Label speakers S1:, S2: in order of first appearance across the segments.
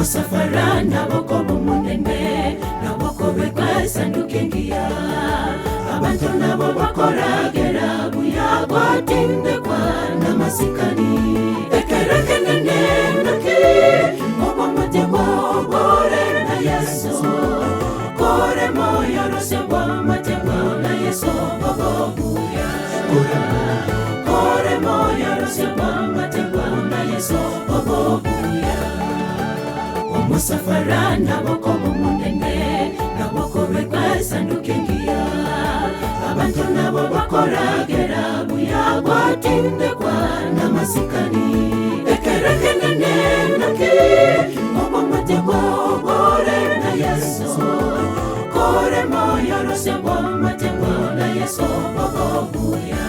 S1: Omosafara nabokoba omonene, nabokobekwa esanduki engiya. Abanto nabo bakoragera buya, gwatindekwa namasikani. Ekero ekenene naki, obomote bw'obore na Yeso. Kore moyo rose bw'amate na Yeso obobuya. Kore moyo rose bw'amate na Yeso obobuya. Omosafara nabokoba omonene, nabokobekwa esanduki engiya. Abanto nabo bakoragera buya, gwatindekwa namasikani. Ekero ekenene naki, obomote bw'obore na Yeso. Kore moyo rose bw'amate na Yeso obobuya.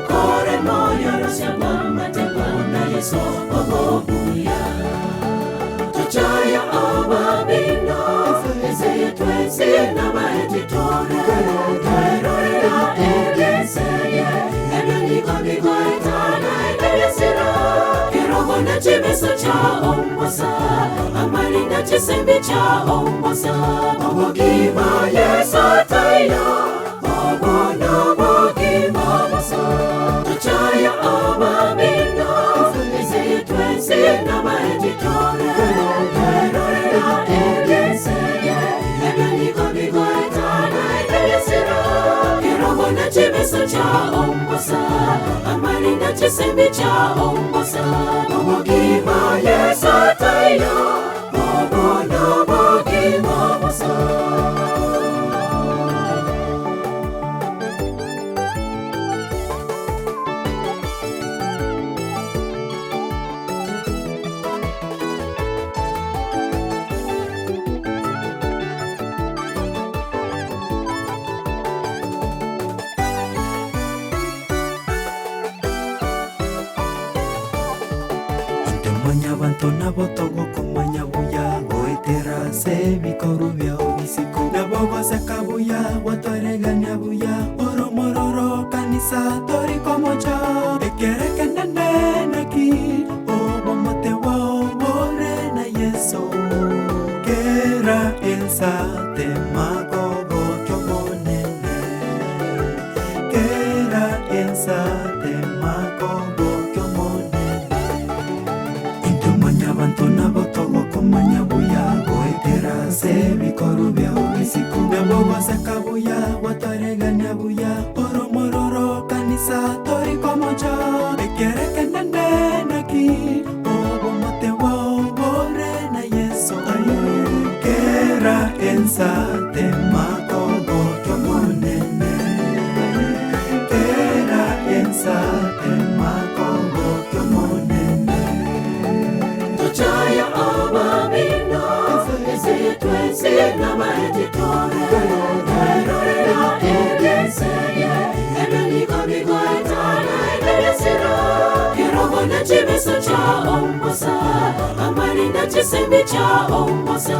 S1: Kore moyo rose bw'amate na Yeso obobuya. Tochaya ababino, enseye twensi n'abaetitore. Twerorera ebyenseye, ebyo nigo bigoetana ebiresiro. Kerogo na chibeso cha ombosa, amarinda chisembi cha ombosa. Obogima Yeso taiyo, obo nobogima bosa. Tochaya ababino, enseye twensi n'abaetitore. Twerorera ebyenseye, ebyo nigo bigoetana ebiresiro. Kerogo na chibeso cha ombosa, amarinda chisembi cha ombosa. Obogima Yeso taiyo, obo nobogima bosa.
S2: Intwe mwanyabanto nabo togokomanya buya, goetera ase ebikorwa biao bisiko. Nabo goseka buya, gwatoregania buya, ore omororo kanisa tori komocha. Ekero ekenene naki, obomote bwao bore na Yeso. Kera ensa tema kogokia Omonene, kera ensa tema kogokia Omonene. Intwe mwanyabanto nabo togokomanya buya, goetera ase ebikorwa biao bisiko. Nabo goseka buya, gwatoregania buya, ore omororo kanisa tori komocha. Ekero ekenene naki, obomote bwao bore na Yeso. Aye, kera ensa tema kogokia Omonene, kera ensa tema kogokia Omonene.
S1: Tochaya ababino, enseye twensi n'abaetitore. Twerorera ebyenseye, ebyo nigo bigoetana ebiresiro. Kerogo na chibeso cha ombosa, amarinda chisembi cha ombosa.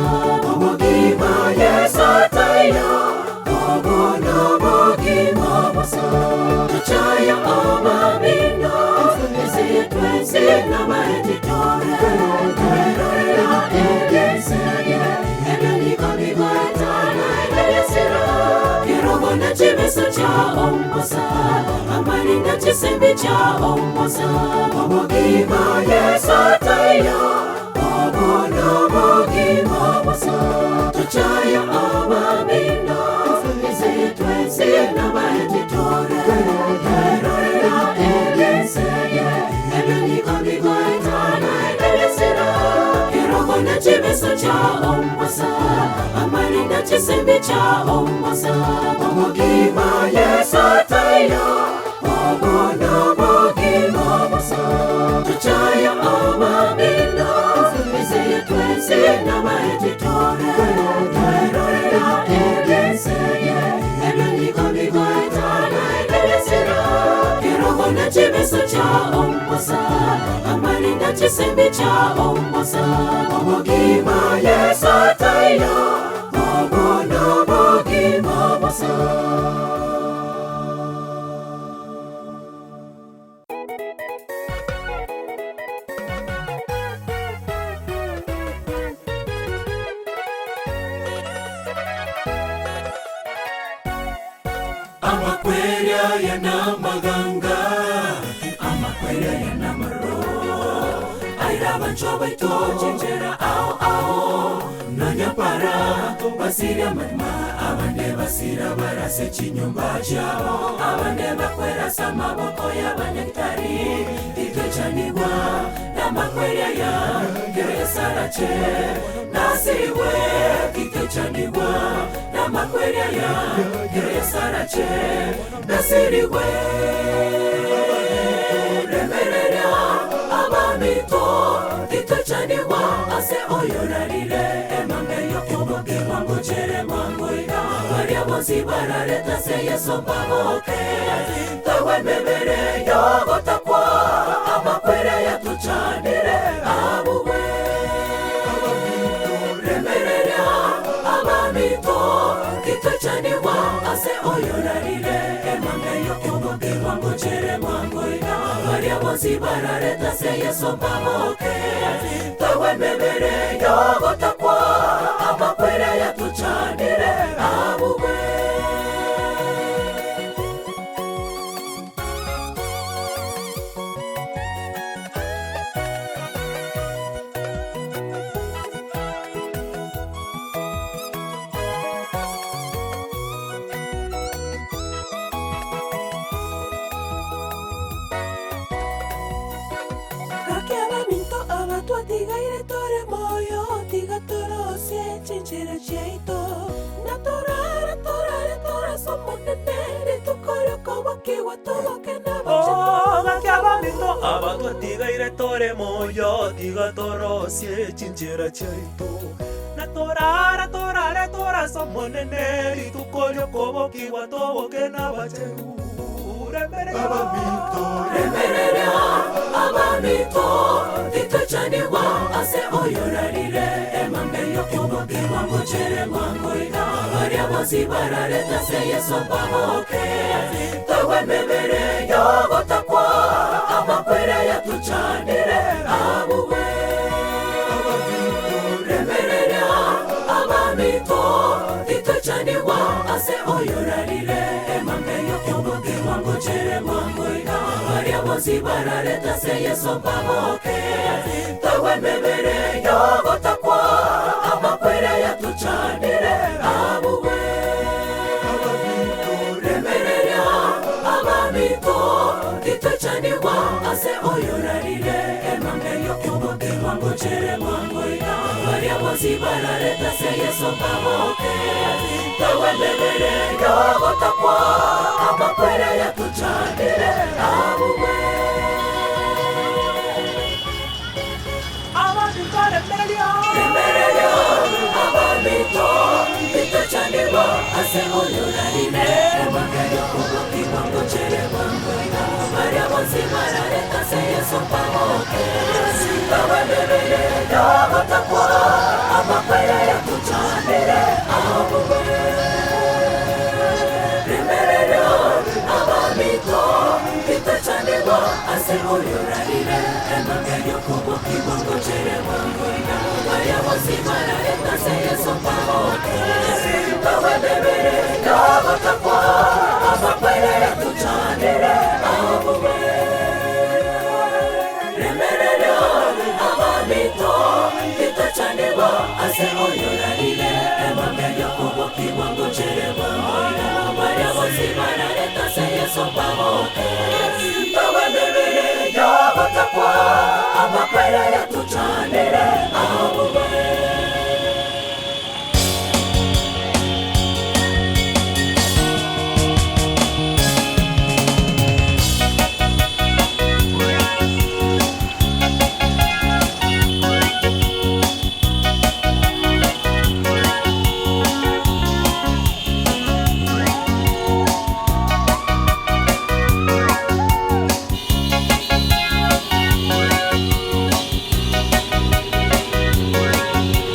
S1: Obogima Yeso taiyo, obo nobogima bosa. Tochaya ababino, enseye twensi n'abaetitore. Twerorera ebyenseye, ebyo nigo bigoetana ebiresiro. Kerogo na chibeso cha ombosa, amarinda chisembi cha ombosa. Obogima Yeso taiyo, obo nobogima bosa. Tochaya ababino, enseye twensi n'abaetitore. Twerorera ebyenseye, ebyo nigo bigoetana ebiresiro. Kerogo na chibeso cha ombosa, amarinda chisembi cha ombosa. Obogima Yeso taiyo, obo nobogima bosa. Tochaya ababino, enseye twensi n'abaetitore. Twerorera ebyenseye, ebyo nigo bigoetana ebiresiro. Kerogo na chibeso cha ombosa, amarinda chisembi cha ombosa. Obogima Yeso taiyo, obo nobogima bosa. Amakweri aya n'amaganga, amakweri aya n'amaroro. Aira abancho baito chinchera ao ao. Nonyapara basiria amarima, abande basira barase chinyomba chiabo, abande bakwerasa amaboko y'abanyagitari. Titwechanigwa n'amakweri aya, kero Yesu arache nasirigwe. Titwechanigwa n'amakweri aya, kero Yesu arache nasirigwe. Remereria abamito, titwechanigwa ase oyorarire emambe yokobokigwa ngochere mwangoiga. Baria bonsi barareta se Yesu mbaboke, tagwe emebere yogotakwa, amakwere yatuchanire abugwe. Remereria abamito, titwechanigwa ase oyorarire emambe yokobokigwa ngochere mwangoiga. Baria bonsi barareta se Yesu mbaboke, tagwe emebere yogotakwa, amakwere yatuchanire abugwe.
S3: Gaki abaminto abatwatigaire tore moyo, tiga torosie chinchera chiaito. Na torare torare torasomonene, rituko riokobokigwa toboke
S2: Oh, gaki abaminto abatwatigaire tore moyo, tiga torosie chinchera chiaito. Na torara torare torasomonene, rituko riokobokigwa toboke n'abachenu. Remereria
S1: Remereria abamito, titwechanigwa ase oyorarire emambe yokobokigwa ngochere mwangoiga. Baria bonsi barareta se Yesu mbaboke, tagwe emebere yogotakwa, amakwere yatuchanire abugwe. Remereria abamito, titwechanigwa ase oyorarire emambe yokobokigwa ngochere mwangoiga. Baria bonsi barareta se Yesu mbaboke, tagwe emebere yogotakwa, amakwere yatuchanire abugwe. Remereria abamito, titwechanigwa ase oyorarire emambe yokobokigwa ngochere mwangoiga. Baria bonsi barareta se Yesu mbaboke, tagwe emebere yogotakwa, amakwere yatuchanire abugwe.
S2: Abaminto remereria.
S1: Remereria abamito, titwechanigwa ase oyorarire emambe yokobokigwa ngochere mwangoiga. Baria bonsi barareta se Yesu mbaboke, tagwe emebere yogotakwa, amakwere yatuchanire abugwe. Remereria abamito, titwechanigwa ase oyorarire emambe yokobokigwa ngochere mwangoiga. Baria bonsi barareta se Yesu mbaboke, tagwe emebere yogotakwa, amakwere yatuchanire abugwe. Remereria abamito, titwechanigwa ase oyorarire emambe yokobokigwa ngochere mwangoiga. Baria bonsi barareta se Yesu mbaboke, tagwe emebere yogotakwa, amakwere yatuchanire abugwe.
S2: Abaminto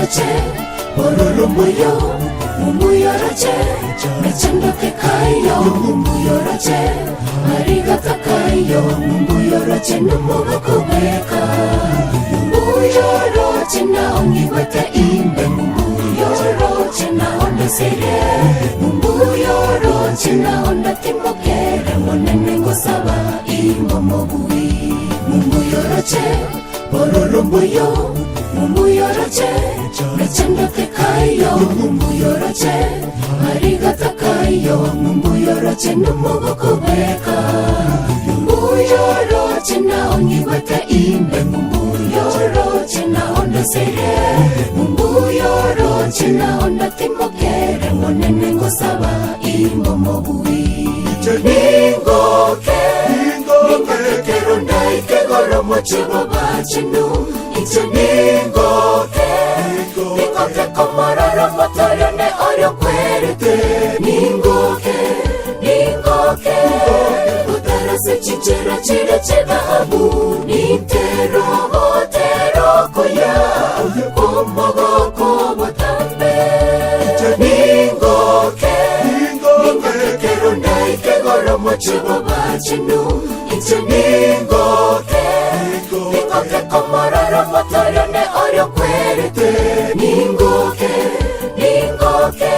S1: Mumuyoroche, bororomoyo, mumuyoroche, mechandoke kayo, mumuyoroche, marigata kayo, mumuyoroche nomogokobeka. Mumuyoroche naongigwete imbe, mumuyoroche naondosere, mumuyoroche naondatimokere, monene ngosaba imomobui. Mumuyoroche, bororomboyo, mumuyoroche, mechandoke kayo, mumuyoroche, marigata kayo, mumuyoroche nomogokobeka. Mumuyoroche naongigwete imbe, mumuyoroche naondosere, mumuyoroche naondatimokere, monene ngosaba imomobui. Ningoke, ningoke kero ndaikegoro mochibo bachenu, inche ningoke, ningoke komororo motorione orio kwerete. Ningoke, ningoke, utarase chichera chire chidhahabu, nintero botero koya, komogoko botambe. Ningoke, ningoke kero ndaikegoro mochibo bachenu, inche ningoke, ningoke komororo motorione orio kwerete. Ningoke, ningoke,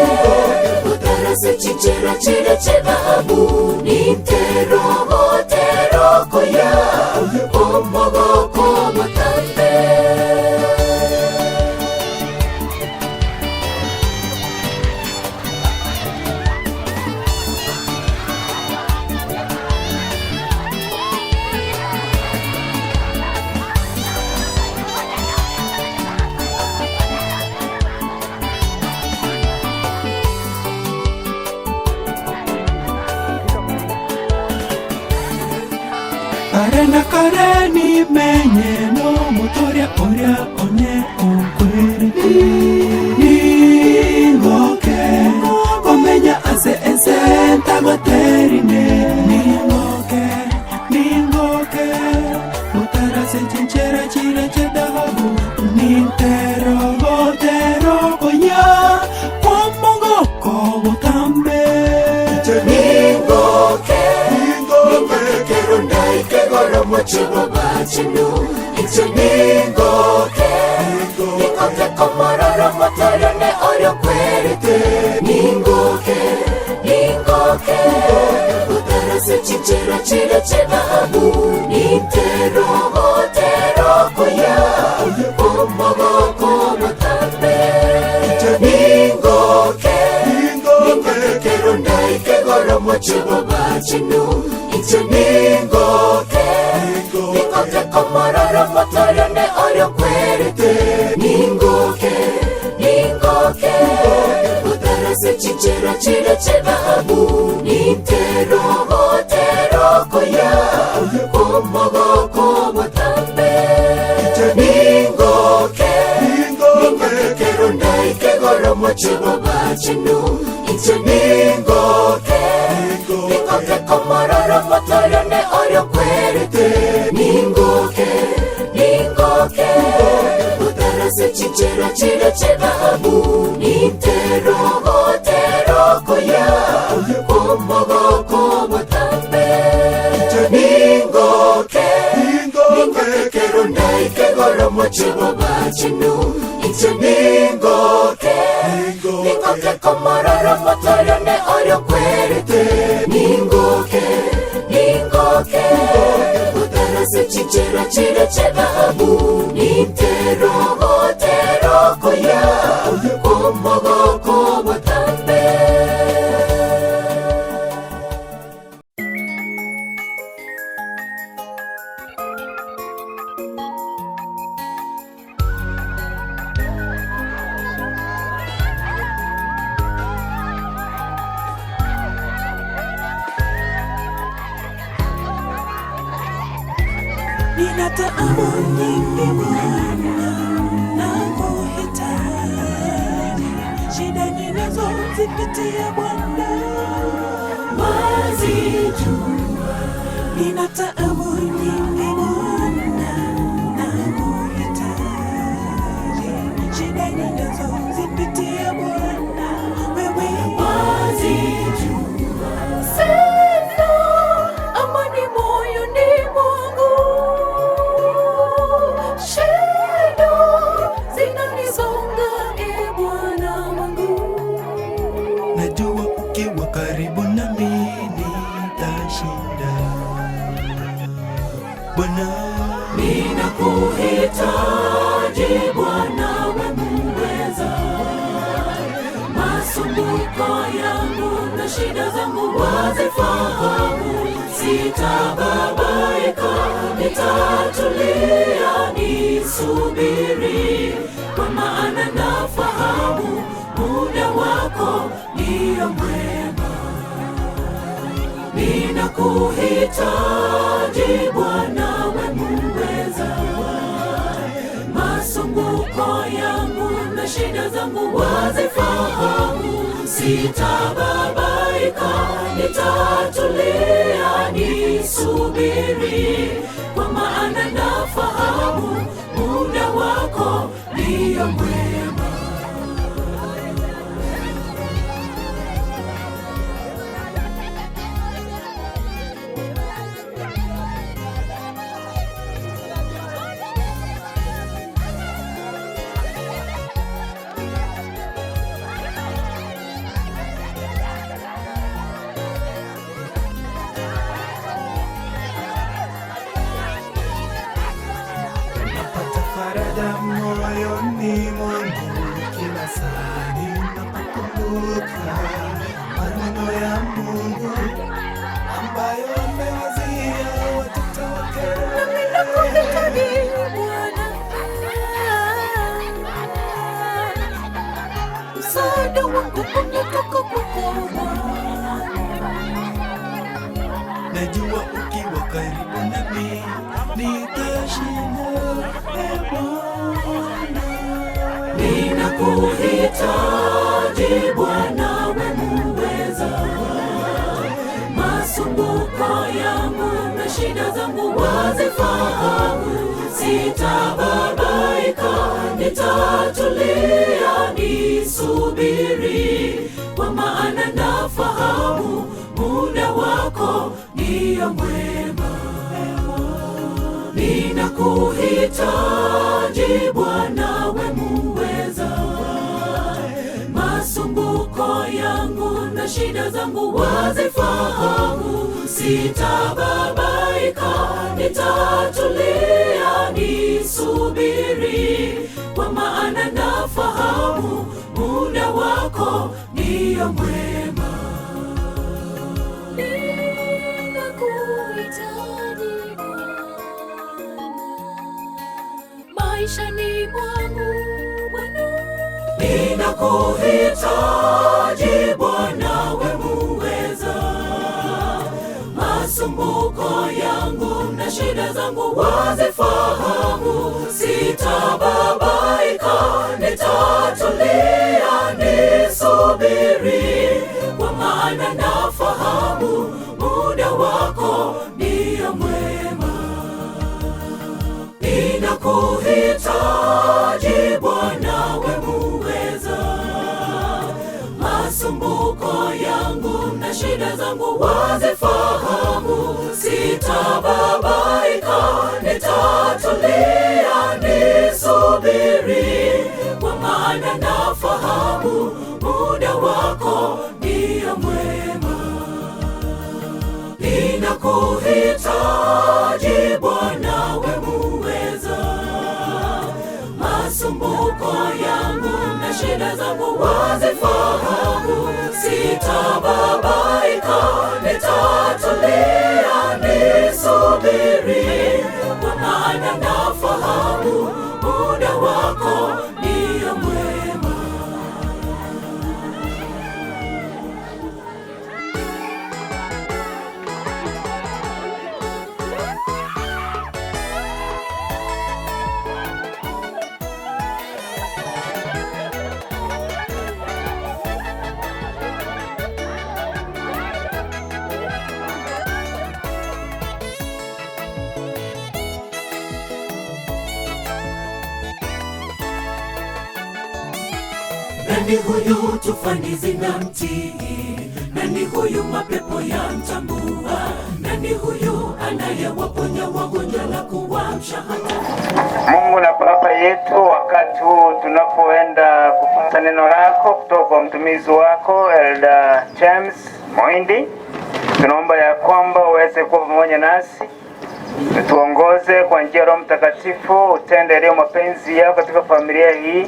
S1: utarase chichera chire chidhahabu, nintero botero koya, komogoko botambe.
S2: Kare na kare nimenye nomotoria oria one okwerete ningoke komenya ase ense ntagoterine ningoke ningoke mutarase chinchera chire chedahabu nintero gotero konya kwamogoko botambe.
S1: Ningoke, ningoke kero ndaikegoro mochibo bachenu, inche ningoke, ningoke komororo motorione orio kwerete. Ningoke, ningoke, utarase chichera chire chidhahabu, nintero botero koya, komogoko botambe. Ningoke, ningoke kero ndaikegoro mochibo bachenu, inche ningoke, ningoke komororo motorione orio kwerete. Ningoke, ningoke, utarase chichera chire chidhahabu, nintero botero koya, komogoko botambe. Ningoke, ningoke kero ndaikegoro mochibo bachenu, inche ningoke, ningoke komororo motorione orio kwerete. Ningoke, ningoke, utarase chichera chire chidhahabu, nintero botero koya, komogoko botambe. Ningoke, ningoke kero ndaikegoro mochibo bachenu, inche ningoke, ningoke komororo motorione orio kwerete. Ningoke, ningoke, utarase chichera chire chidhahabu, nintero botero koya, komogoko botambe.
S3: Nina taabu nyingi Bwana, nakuhitaji. Shida ninazozipitia Bwana, wazijua. Nina taabu nyingi Bwana, nakuhitaji. Shida ninazo
S1: Ninakuhitaji Bwana, we muweza, masumbuko yangu na shida zangu wazifahamu, sitababaika, nitatulia nisubiri, kwa maana nafahamu muda wako ndiyo mwema. Ninakuhitaji Bwana, we muweza, masumbuko yangu na shida zangu wazifahamu, sitababaika, nitatulia nisubiri, kwa maana nafahamu muda wako ndiyo mwema.
S2: Napata faraja moyoni mwangu kila saa ninapokumbuka maneno ya Mungu ambayo amewazia watoto wake.
S1: Ninakuhitaji Bwana, msaada wangu unatoka kwako Bwana.
S2: Najua ukiwa karibu nami nitashinda, e Bwana.
S1: Ninakuhitaji Bwana, we muweza, masumbuko yangu na shida zangu wazifahamu, sitababaika, nitatulia nisubiri, kwa maana nafahamu muda wako ndiyo mwema. Ninakuhitaji Bwana, we muweza, masumbuko yangu na shida zangu wazifahamu, sitababaika, nitatulia nisubiri, kwa maana nafahamu muda wako ndiyo mwema.
S4: Ninakuhitaji Bwana, maishani mwangu Bwana.
S1: Ninakuhitaji Bwana, we muweza, masumbuko yangu na shida zangu wazifahamu, sitababaika, nitatulia nisubiri, kwa maana nafahamu muda wako ndiyo mwema. Ninakuhitaji Bwana, we muweza, masumbuko yangu na shida zangu wazifahamu, sitababaika, nitatulia nisubiri, kwa maana nafahamu muda wako ndiyo mwema. Ninakuhitaji Bwana, we muweza, masumbuko yangu na shida zangu wazifahamu, sitababaika, nitatulia nisubiri, kwa maana nafahamu muda wako ndiyo mwema. Nani huyu tufani zinamtii? Nani huyu mapepo yamtambua? Nani huyu anayewaponya wagonjwa na kuwaamsha hata
S5: Mungu na Baba yetu, wakati huu tunapoenda kupata neno lako kutoka kwa mtumizi wako Elder James Moindi, tunaomba ya kwamba uweze kuwa pamoja nasi. Tuongoze kwa njia ya Roho Mtakatifu, utende yaliyo mapenzi yako katika familia hii.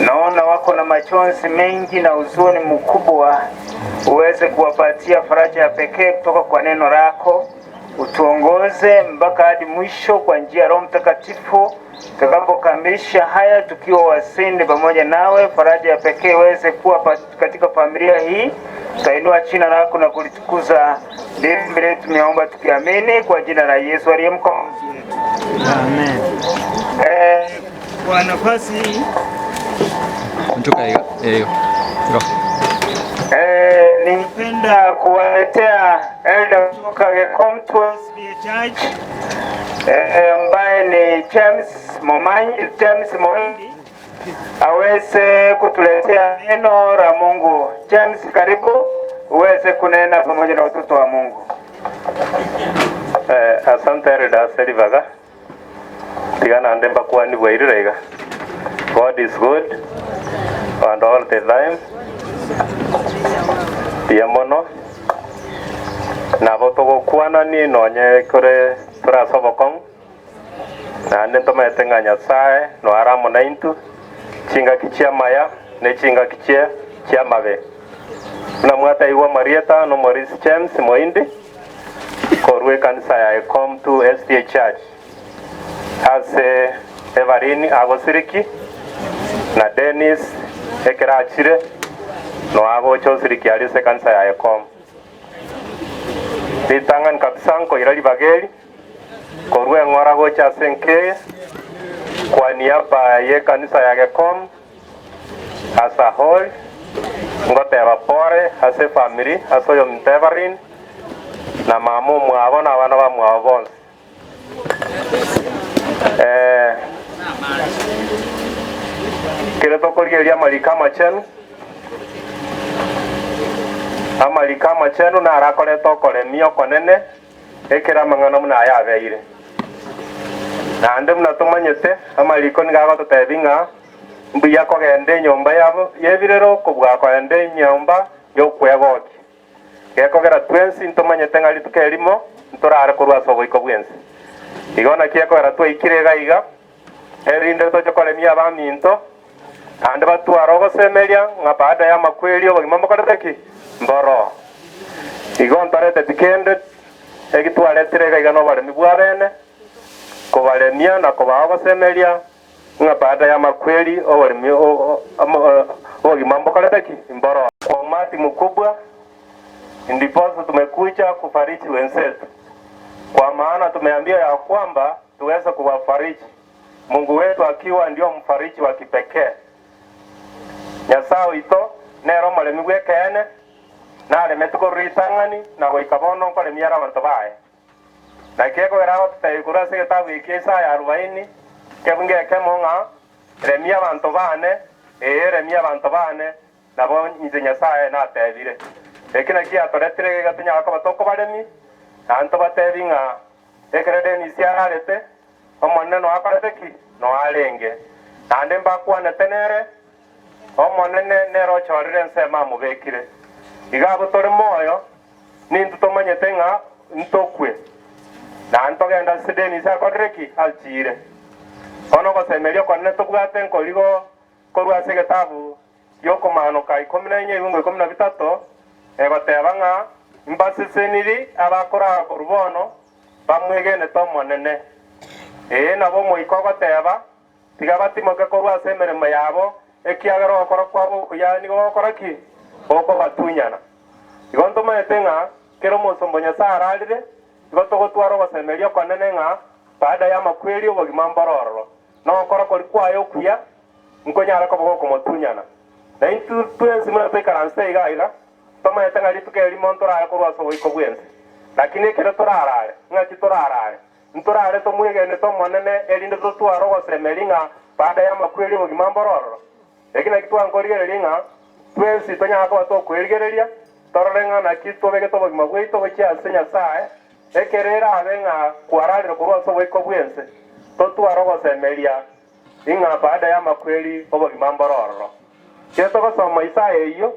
S5: Naona wako na machozi mengi na huzuni mkubwa, uweze kuwapatia faraja ya pekee kutoka kwa neno lako. Utuongoze mpaka hadi mwisho kwa njia ya Roho Mtakatifu. Tutakapokamilisha haya tukiwa wasindi pamoja nawe, faraja ya pekee iweze kuwa katika familia hii. Tutainua jina lako na kulitukuza. Ndivyo tumeomba tukiamini kwa jina la Yesu aliye mkombozi wetu.
S2: Amen.
S5: Kwa nafasi hii
S6: Onchoka iga, eh, go.
S5: Ningependa kuwaletea elder kutoka Gekomtwe SDA Church ambaye ni James Momanyi, James Moindi aweze kutuletea neno la Mungu. James, karibu uweze kunena pamoja na watoto wa Mungu.
S7: Asante Elder Serivaga. Tiga naende mbakwani bwairire iga. God is good and all the time. Mbuya mono. Nabo togokwanani nonye kore tore ase obokong'u, naende ntomanyete ng'a Nyasae noyo are amo naintwe, chingaki chi'amaya ne chingaki chie chi'amabe. Buna mwataigwa amarieta n'Omorisi James Moindi, korwa ekanisa ya Ekomtu SDA Church ase Evarini agosiriki, na Dennis ekero achire noyo agocha osiriki aria ase ekanisa ya Ekom. Ritang'ani kabisa nkoira ribaga eri korwa eng'ora gocha ase enkeye kwa niaba y'ekanisa ya Gekom as a whole, ngoteba pore ase efamiri ase oyominto Everine na mama omwabo na abana bamwabo bonsi. Eh, kere tokorigereria amariko amachenu, amariko amachenu naro akoreta okoremia okonene ekero amang'ana buna aya abeire. Naende buna tomanyete, amariko nigo agototebia ng'a mbuya kogenda enyomba yabo y'ebirero kobua kogenda enyomba y'okwegokia. Gekogera twensi ntomanyete ng'a rituko erimo ntorare korwa ase oboiko bw'ense. Igo naki ekogera twaikire iga iga, erinde toche koremia abaminto, naende batware ogosemeria ng'a baada y'amakweri obogima mbokorete ki? Mboroo. Igo ntoreteti kende eki twaretire iga iga noboremi bw'abene, kobaremia na kobaa ogosemeria ng'a baada y'amakweri oboremi obogima mbokorete ki? Mboroo. Kwa umati mkubwa ndiposa tumekuja kufariji wenzetu, kwa maana tumeambiwa ya kwamba tuweze kuwafariji, Mungu wetu akiwa ndio mfariji wa kipekee. Nyasae oito nere omoremi bw'ekeene, naremete korwa ritang'ani na goika bono nkoremia are abanto baye. Naki ekogera agototebia korwa ase egetabu eke Isaya arubaini, kebungo ekemo ng'a, Remia abanto baane, ee, remia abanto baane, Nabo inche Nyasae natebire, Eki nakio giatoretire iga tonyare koba tokobaremia, naende ntobatebi ng'a ekero Denisi ararete, Omonene noyo akorete ki? Noyo arenge. Naende mbakwanete nere, Omonene nere ochorire ensemo amobekire. Iga abwo tore moyo, nintwe tomanyete ng'a ntokwe, naende togende ase Denisi akorire ki? Achiire. Bono ogosemeria okonene tobwate nkorigo Korwa ase egetabu gi'Okomaanoka ikomi na inye ebingo ikomi na bitato, egoteba ng'a mbaseseniri abakoraga korwa bono bamwegenete Omonene. Ee, nabo Omoika ogoteba, Tiga batimoke korwa ase emeremo yabo, ekiagera ogokora kwabo okuya nigo gokora ki? Gokobatunyana. Igo ntomanyete ng'a kera omosomba o Nyasae ararire, igo togotwara ogosemeria okonene ng'a baada y'amakweri obogima mboro ororo. Nogokora koria kwaye okuya nkonyare koba gokomotunyana. Na intwe twensi buna toikaransete iga iga, tomanyete ng'a rituko erimo ntorare korwa ase oboiko bw'ense. Lakini ekero torarare, ng'aki torarare? Ntorare tomwegenete Omonene, erinde totware ogosemeria ng'a baada y'amakweri obogima mboro ororo. Eki nakio twankorigereria ng'a twensi tonyare koba tokwerigereria, torore ng'a naki tobegete obogima bwaito gochia ase Nyasae, Ekero erabe ng'a kwararire korwa ase oboiko bw'ense, totware ogosemeria ing'a baada y'amakweri obogima mbore ororo. Ekero togosoma Isaya eyio,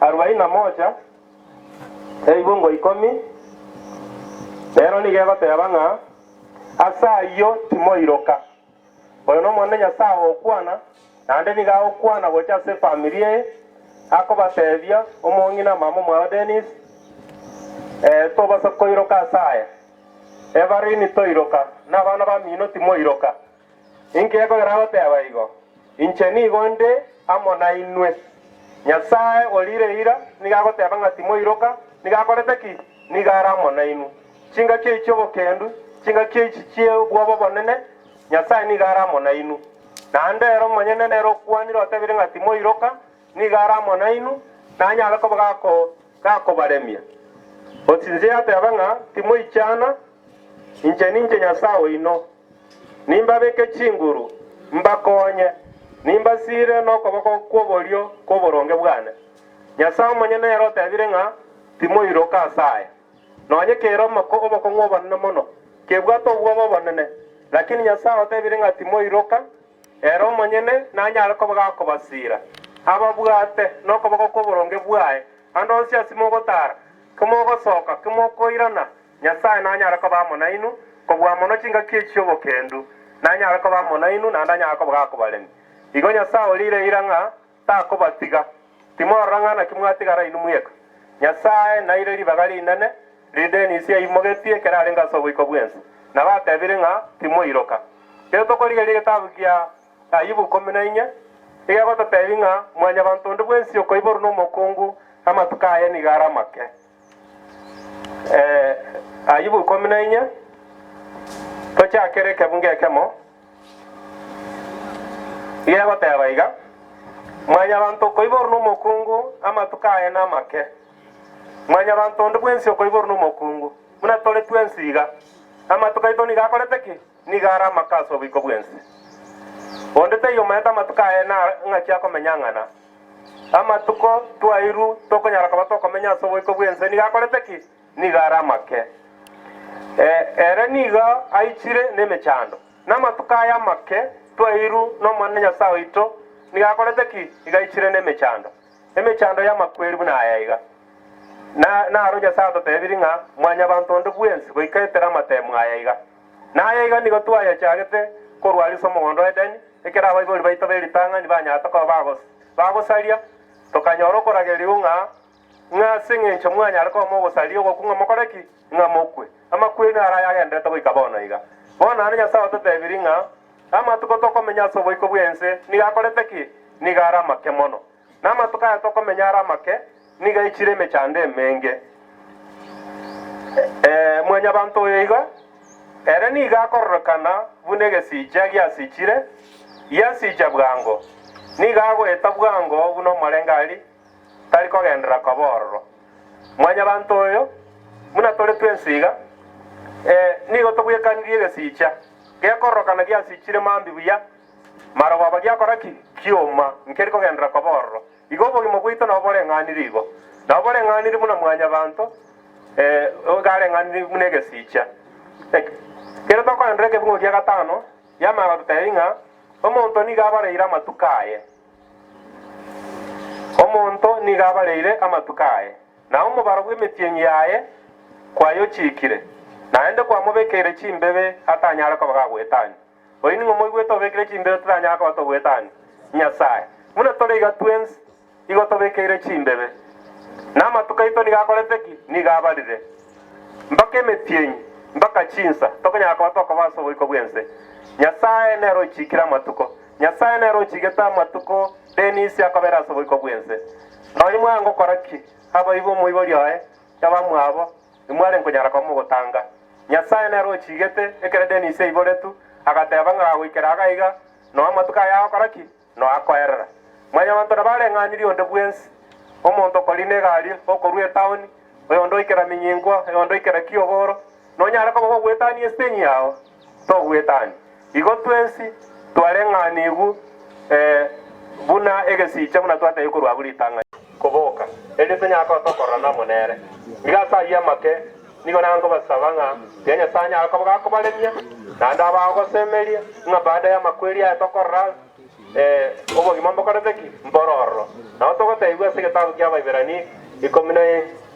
S7: arubaini na moja, ebibungo ikomi, nero nigo egoteba ng'a. Ase ayio timoiroka. Oyo n'Omonene Nyasae ogokwana, naende nigo agokwana gocha ase efamiri eye, akobatebia, Omong'ina mama omwabo Dennis, ee, tobasa koiroka ase aya. Evarini toiroka, na abana bamino timoiroka. Inki ekogera agoteba igo? Inche nigo nde amo nainwe. Nyasae orire eira nigo agoteba ng'a timoiroka, nigo akorete ki? Nigo are amo nainwe. Chingaki echi chi'obokendu, chingaki echi chi'obwoba obonene, Nyasae nigo are amo nainwe. Naende ere omonyene nere okwanire otebire ng'a timoiroka, nigo are amo nainwe, nanyare koba gakobaremia. Osinse yateba ng'a timoichana, inche ninche Nyasae oino. Nimbabeke chinguru, mbakonye, nimbasiire nokoboko kw'oborio kw'oboronge bwane. Nyasae omonyene nere otebire ng'a timoiroka ase aya. Nonye kere obokong'u obonene mono, kebwate obwoba obonene, lakini Nyasae otebire ng'a timoiroka, ere omonyene nanyare koba gakobasiira, ababwate nokoboko kw'oboronge bwaye, ande onsi ase mogotara, kimogosoka, kimokoirana, Nyasae nanyare koba amo nainwe, kobua mono chingaki echi chi'obokendu, nanyare koba amo nainwe, naende anyare koba gakobaremia. Igo Nyasae orire eira ng'a takobatiga, timorora ng'a naki mwatigara inwe mweka. Nyasae naire ribaga rinene ri'Denisi aimogetie ekero arenge ase oboiko bw'ense, na batebire ng'a timoiroka. Ekero tokorigereria egetabu kia Ayubu ikomi na inye, nigo egototebia ng'a mwanyabanto onde bwensi okoiborwa nomokungu, amatuko aye nigo are amake. Ayubu ikomi na inye, tochakere ekebungo ekemo, iga egoteba iga, Mwanyabanto okoiborwa nomokungu, amatuko aye namake. Mwanyabanto onde bwensi okoiborwa nomokungu, buna tore twensi iga, amatuko aito nigo akorete ki? Nigo are amake ase oboiko bw'ense. Onde taiyo omanyete amatuko aye na ng'aki akomenya ng'ana. Amatuko twairwe tokonyara koba tokomenya ase oboiko bw'ense nigo akorete ki? Nigo are amake. Ere nigo aichire nemechando. Na amatuko aye amake twairwe n'Omonene Nyasae oito nigo akorete ki? Nigo aichire nemechando. Emechando y'amakweri buna aya iga. Na naro Nyasae atotebirie ng'a mwanyabanto onde bwensi goika etere amatemu aya iga. Na aya iga nigo twayachagete korwa aria ase omogondo o Edeni, ekero abaibori baito be ritang'ani banyarete koba bagosaria, tokanyora okoragerigwa ng'a ng'a ase engencho mwanyare koba mogosaria ogokwa ng'a mokore ki? Ng'a mokwe. Amakweri naro ayagendererete goika bono iga. Bono naende Nyasae ototebirie ng'a amatuko tokomenya ase oboiko bw'ense nigo akorete ki? Nigo are amake mono. Na amatuko aya tokomenya are amake, nigo aichire emechando emenge. Ee, mwanyabanto oyo iga, ere nigo akororekana buna egesicha giasichire, giasicha bwango, nigo agoeta bwango buna omorengari, tari kogenderera koba ororo. Mwanyabanto oyo, buna tore twensi iga, ee, nigo tobwekanirie egesicha, gekororokana giasichire mambia buya, Marogoba giakora ki? Kioma, nkeri kogenderera koba ororo. Igo obogima bwaito nabo boreng'anire igo. Nabo boreng'anire buna mwanyabanto, ee, iga areng'anire buna egesicha. Ekero tokoenderera ekebungo gia gatano, yamanya gototebia ng'a omonto nigo abareire amatuko aye. Omonto nigo abareire amatuko aye, na omobaro bw'emetienyi yaye kwayochiikire, naende kwamobekeire chimbebe atanyare koba gagoetania. Oyio ning'o moigwete obekire chimbebe totanyare koba togoetania? Nyasae. Buna tore iga twensi, igo tobekeire chimbebe. Na amatuko aito nigo akorete ki? Nigo abarire. Mpaka emetienyi, mpaka chinsa, tokonyara koba tokoba ase oboiko bw'ense. Nyasae nere ochiikire amatuko. Nyasae nere ochigete amatuko Denisi akobera ase oboiko bw'ense. Nonya mwangokora ki, abaibwa omoibori oye, abamwabo, Imware nkonyara koba mogotanga. Nyasae nere ochigete, ekero Denisi aiboretwe, agateba ng'a gagoikera iga iga, noa amatuko aya agokora ki? Noa akoerera. Mwanyabanto nabareng'anirie onde bwensi, omonto okorina egari okorua etaoni, oyonde oikera Minyinkwa, oyonde oikera Kiogoro, nonyare koba gogoetania esiteni yao? Togoetania. Igo twensi twareng'anigwe buna egesicha buna twatebia korwa abwo ritang'ani. Koboka, erio tonyare koba tokororana amo nere. Nigo ase ayio amake nigo nangobasaba ng'a tiga Nyasae anyare koba gakobaremia, naende abagosemeria, ng'a baada y'amakweri aya tokorora obogima mbokorete ki? Mbore ororo. Nabo togotebigwa ase egetabu kia Abaibirania ikomi na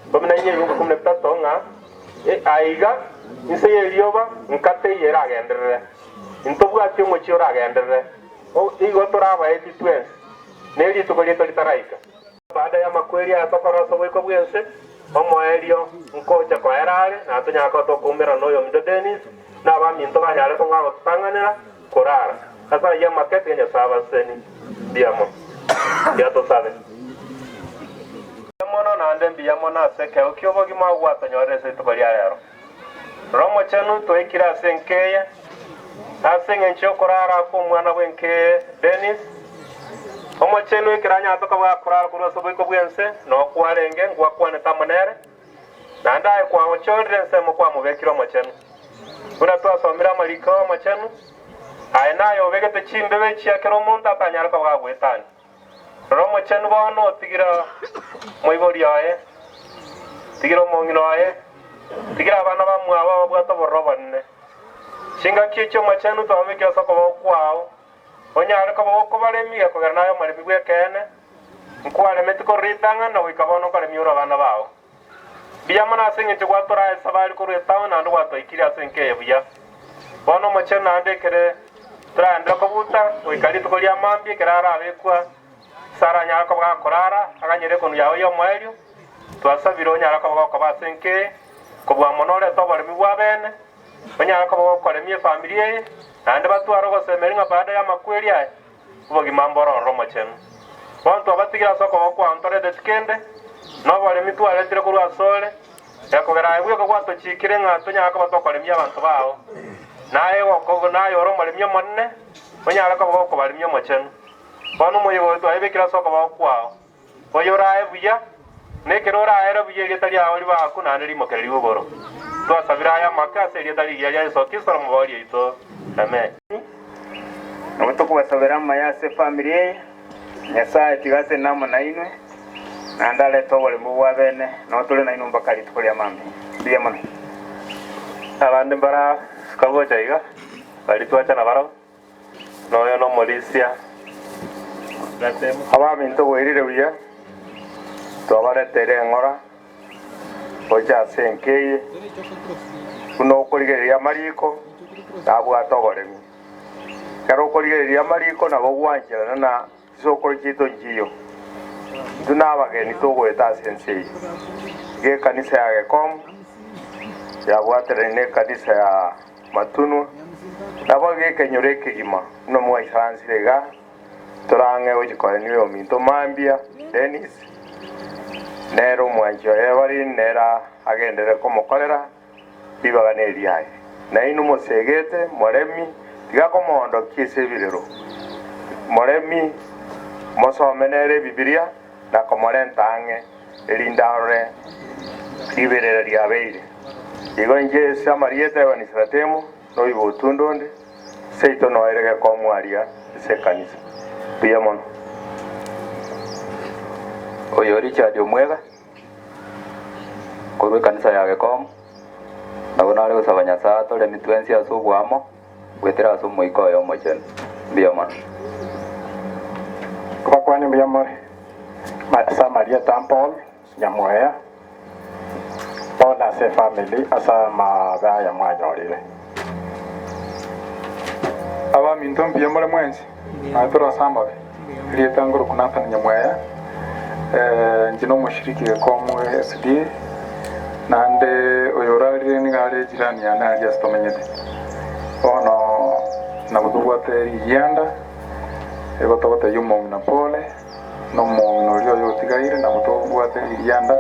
S7: ikomi na inye ebinto ikomi na bitato ng'a aiga. Inse y'erioba nka teiyo eragenderere, intobwati omochie oragenderere, igo torabaeti twensi, ne rituko riaito ritaraika. Baada y'amakweri aya tokore ase oboiko bw'ense, omoerio nkocha koera are, na tonyare koba tokoumerana noyominto Dennis, na abaminto banyare kong'aa gototang'anera korara. Ase ayio amake tiga Nyasae abasesenie. Mbuya mono. Tiga tosabe. Mbuya mono naende mbuya mono ase ekeegwa ki'obogima gwatonyorire ase rituko ria rero. Rora Omochenu twaikire ase enka eye, ase engencho y'okorara kw'omwana bw'enka eye Dennis. Omochenu ekero anyarete koba gakorara korwa ase oboiko bw'ense, noo kwarenge, ngwakwanete amo nere, naende aye kwagochorire ensemo kwamobekire omochenu. Buna twasomire amariko amachenu, aye naye obegete chimbebe chia kera omonto atanyare koba gagoetania. Rora omochenu bono otigire omoibori oye, otigire omong'ina oye, otigire abana bamwabo ababwate obororo obonene. Chingaki echi omochenu twababekire ase okoboko kwao, onyare koba gokobaremia gekogera naye omoremi bw'ekeene, nkwaremeti korwa ritang'ani na goika bono nkoremia ore abana bao. Mbuya mono ase engencho gwatoraa esabari korwa etaoni naende gwatoikirie ase enka eye buya. Bono omochenu naende ekere toragenderere kobuta goika rituko ria mambia ekero arabekwa ase aranyare koba gakorara aganyere ekonu yao y'omoerio, twasabire onyare koba gokoba ase enka eye, kobua mono orete oboremi bw'abeene, onyare koba gokoremia efamiri eye, naende batware ogosemeria ng'a baada y'amakweri aya obogima mbore ororo omochenu. Bono twabatigire ase okoboko kwao ntoreteti kende, na oboremi twaretire korwa asore, gekogera aye bweka gwatochiikire ng'a tonyare koba tokoremia abanto bao. Naye naye ore omoremi omonene, onyare koba gokobaremia omochenu. Bono omoyega oyo twayebekire ase okoboko kwao, oyorae buya, na ekero oraere buya erieta riao ribaakwe naende rimokererigwe igoro. Twasabire aya amake ase erieta rigiya ria Yeso Kristo Omoboori oito. Amen.
S5: Nabo tokobasabera amaya ase efamiri eye, Nyasae tiga asene amo nainwe, naende arete oboremu bwa bene, nao tore nainwe mpaka rituko ria mambia. Mbuya mono.
S7: Abande mbarasuka gocha iga, baria twacha nabarabwo. Noyo nomorisia.
S8: Abaminto bwairire buya, twabareteire eng'ora gocha ase enka eye, buna okorigereria amariko nabwate oboremi. Ekero okorigereria amariko nabo ogwancherana na chisokoro chiaito nchiyo. Intwe nabageni togoeta ase ense eye. Iga ekanisa ya Gekomu yabwaterani na ekanisa ya Matunwa, naboigo ekenyoro ekegima buna mwaisaransire iga, torang'e gochia korenia oyominto mambia, Dennis, nere omwanchi oye Evelyn nere agenderere komokorera ribaga neriaye. Nainwe mosegete, moremi, tiga komoondokia ase ebirero, moremi, mosome nere Ebibilia na komorenta ang'e, erinde arore riberera riabeire. Igo inche ase amarieta y'Abanisratemu noiba otunde onde, seito noere gekomu aria ase ekanisa. Mbuya mono.
S6: Oyo Richard Omwega, korwa ekanisa ya Gekomu, nabo nare gosaba Nyasae atoremi twensi ase oboamo, goetera ase Omoika oye Omochenu. Mbuya mono.
S9: Abakwane mbuya more ase amarieta a Paul Nyamweya, bono ase efamiri ase amabe aya mwanyorire.
S10: Abaminto mbuya more mwensi, naye tore ase amabe. Erieta ngoroku Nathan Nyamweya, inche nomoshiriki gekomu SDA, naende oyo orarire nigo are ejirani yane aria ase tomenyete. Bono nabo tobwate rigianda, igo togotebia omong'ina pole, na omong'ina oria oyo otigaire nabo tobwate rigianda,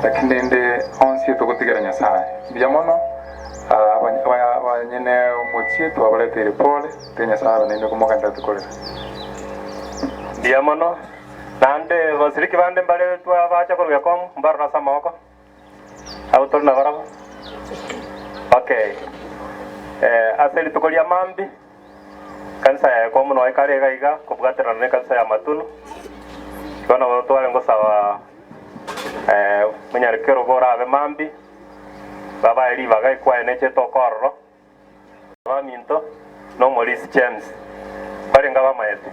S10: lakini rende onsi togotigera Nyasaye. Mbuya mono, abanyene omochie twabareteire pole. Tiga Nyasae abe nainwe komogendererete korera.
S7: Mbuya mono. Naende basiriki bande mbare twabacha korwa Gekomu, mbarore ase amaboko. Abwo tore nabarabwo. Okay. Eh, ase rituko ria mambia, ekanisa ya Gekomu noyo ekare iga iga kobwaterana na ekanisa ya Matunu. Igo nabo tware ngosaba eh, monyarekerogo orabe mambia, babae ribaga ekwaya neche etoke ororo. Abaminto, na omorisia James, barenge abamaete.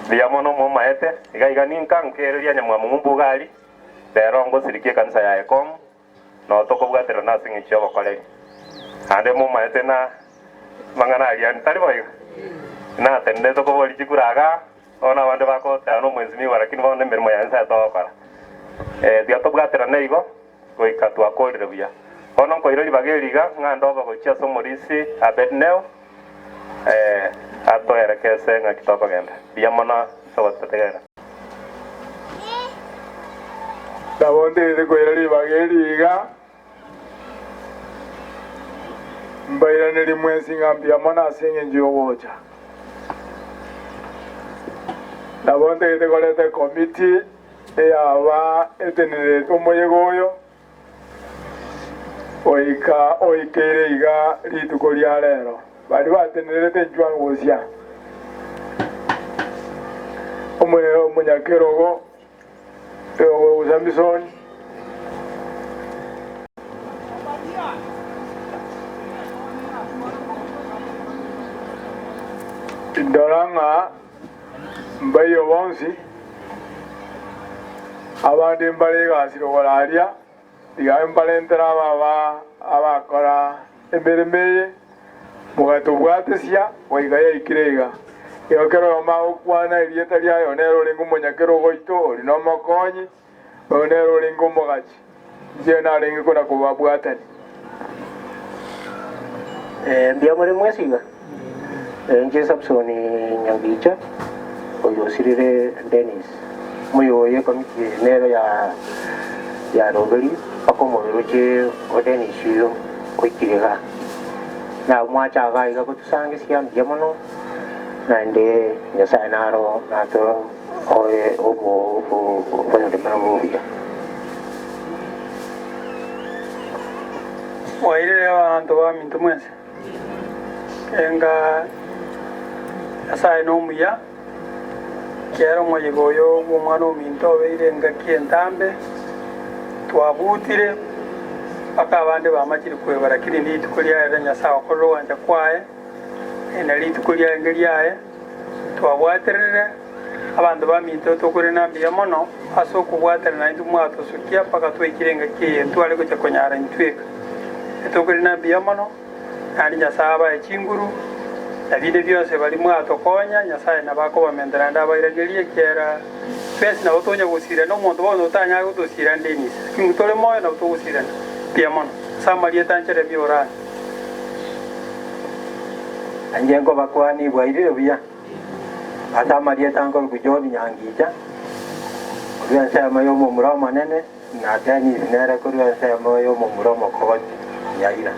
S7: Mbuya mono momaete, iga iga ninka nkereria nyamwamu ng'umbu iga aria, rero ngosirikia ekanisa ya Ekomu. Noo tokobwaterana ase engencho y'obokoreri. Naende momaete na amang'ana aria tari boigo? Natenenete tokoboria chikura igaa, bono abande bagoteba nomwensimiwa lakini bono emeremo ya Nyasae togokora. Tiga tobwaterane igo goika twakorire buya. Bono nkoira ribaga eri iga ng'a ndobe gochia ase omorisia Abednego, atoerekese ng'aki tokogenda. Mbuya mono ase ogototegerera.
S10: Nabo nterete koira ribaga eri iga, mbairanerie mwensi ng'a mbuya mono ase engencho y'ogocha. Nabo nterete koreta ekomiti eyaba etenenerete omoyega oyo, goika oikeire iga rituko ria rero. Baria batenenerete inchwang'u gosia omonyakerogo Samisoni. Ndora ng'a mbaiyo bonsi, abande mbare egasi rogoro aria, tiga mbarentere aba abakora emeremo eye, mogatobwatesia goika yaikire iga. Igo kera oyomo agokwana erieta riaye, oyo nere orenge omonyakerogo oito, oria nomokonyi, oyo nere orenge omogachi. Inche narenge kona kobabwatania.
S11: Mbuya more mwensi iga? Inche Samson Nyangicha, oyo osirire Dennis, moyo oye ekomiti nero ya yaroberi mpaka omobere oche o Dennis oyo oikire igaa. Na mwacha igaa iga gotusangesia mbuya mono, naende Nyasaye naro natoe obo obonyakemero obuya.
S12: Mwairire abanto baminto mwensi, enga Nyasae nomuya, ekiagera omoyega oyo bw'omwana ominto obeire engaki entambe, twabutire mpaka abande bamachire kweba, lakini rituko riaye riria Nyasae agokorera ogwancha kwaye, na rituko riaye riaye, Twabwatererire abanto baminto tokorena mbuya mono ase okobwaterana naintwe mwatosukia mpaka twaikire engaki eye ntware gocha konyara intweka. Etokorena mbuya mono, naende Nyasae abae chinguru, na binde bionsi baria mwatokonya, Nyasae nabo akobamenta naende abairanerie, ekiagera twensi nabo tonya gosirana, omonto bono otanyare gotosira Dennis, lakini tore moyo nabo togosirana. Mbuya mono. Ase amarieta a Jeremia orane.
S6: Inche nkobakwania bwairire buya ase amarieta nkorokwa John Nyangicha, korwa ensemo y'omomura omonene, na Dennis nere korwa ensemo y'omomura omokogoti Nyaira.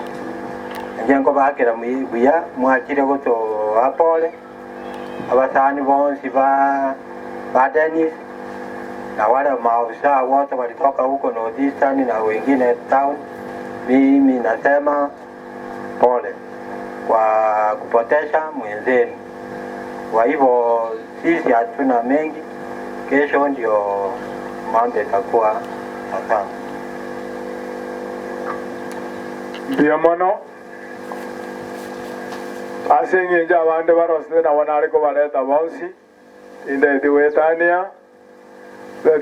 S6: Inche nkobaakera buya mwachire gotoa pole, abasani bonsi ba ba Dennis, na wale maofisa wote walitoka huko North Eastern na wengine town, mimi nasema pole kwa kupotesha mwenzenu. Kwa hivyo sisi hatuna mengi, kesho ndio mambo itakuwa sawa.
S10: Mbuya mono ase engencho abande barosete nabo nare kobareta bonsi, tindeti goetania,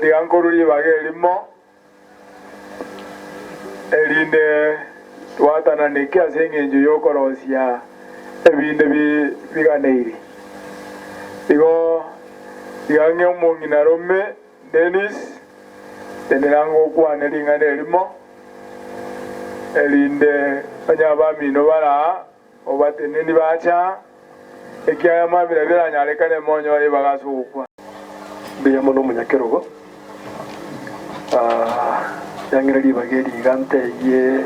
S10: tiga nkorue ribaga erimo. Erinde twatananeke ase engencho y'okorosia ebinde biganeiri. Igo tiga ng'e omong'ina rome Dennis, tenena ngokwane ring'ana erimo, erinde onye abamino bare aa, obateneni bache aa, ekiagera mwabire biranyarekane monyore ribaga ase ogokwa.
S13: Mbuya mono omonyakerogo, yang'ire ribaga eri iga ntebie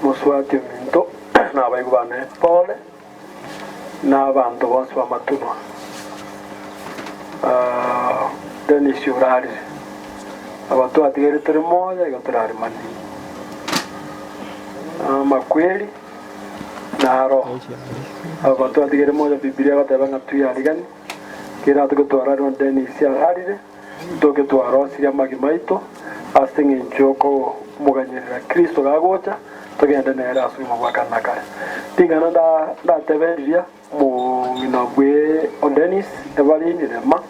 S13: mosubati ominto na abaigwa bane pole, na abanto bonsi b'amatunwa. Dennis orarire, aba twatigaire tore moyo iga torarimanie. Amakweri naro, aba twatigaire moyo Bibilia egoteba ng'a tuyariganie. Kera atuko twararire na Dennis ararire, ntoke twarosirie amagima aito ase engencho y'okomoganyerera Kristo gagocha, togende nere ase obogima bwa kare na kare. Ring'ana ndatebe riria omong'ina bwe o Dennis Evelyn rema,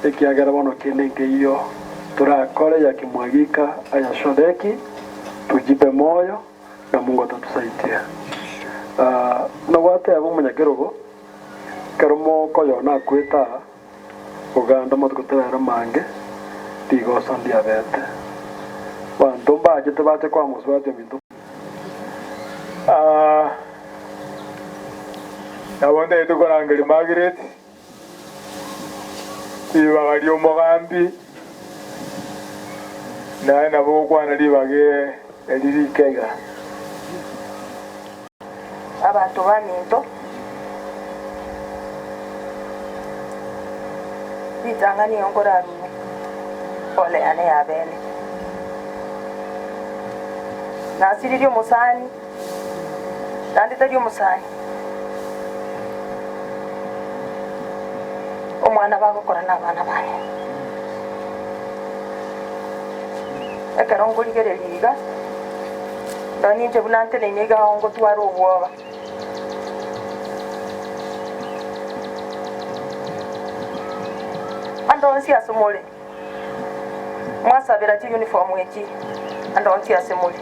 S13: ekiagera bono kende nkeiyo torakore ya kimwagika aya Shodeki. Tujipe moyo na Mungu atatusaidia. Ah, buna gwateba omonyakerogo, ekero mokoyona akwete aa, oganda amatuko tarara amange, rigoso ndiabete. Abanto mbachete bache koa mosubati ominto.
S10: Ah, nabo ntagete korangeria Margaret, ribaga ri'omogambi, naye nabo ogokwana ribaga eri rike iga.
S14: Abanto baminto, ritang'ani nigo nkorarue pole yane y'abeene. Nasiririe omosani, naende tari omosani, omwana bagokora nabana bane. Ekero nkorigereria iga, Nonya inche buna nteneine iga ao ngotwara obwoba. Ande onsi ase more, mwasabera chiuniform echi, ande onsi ase more.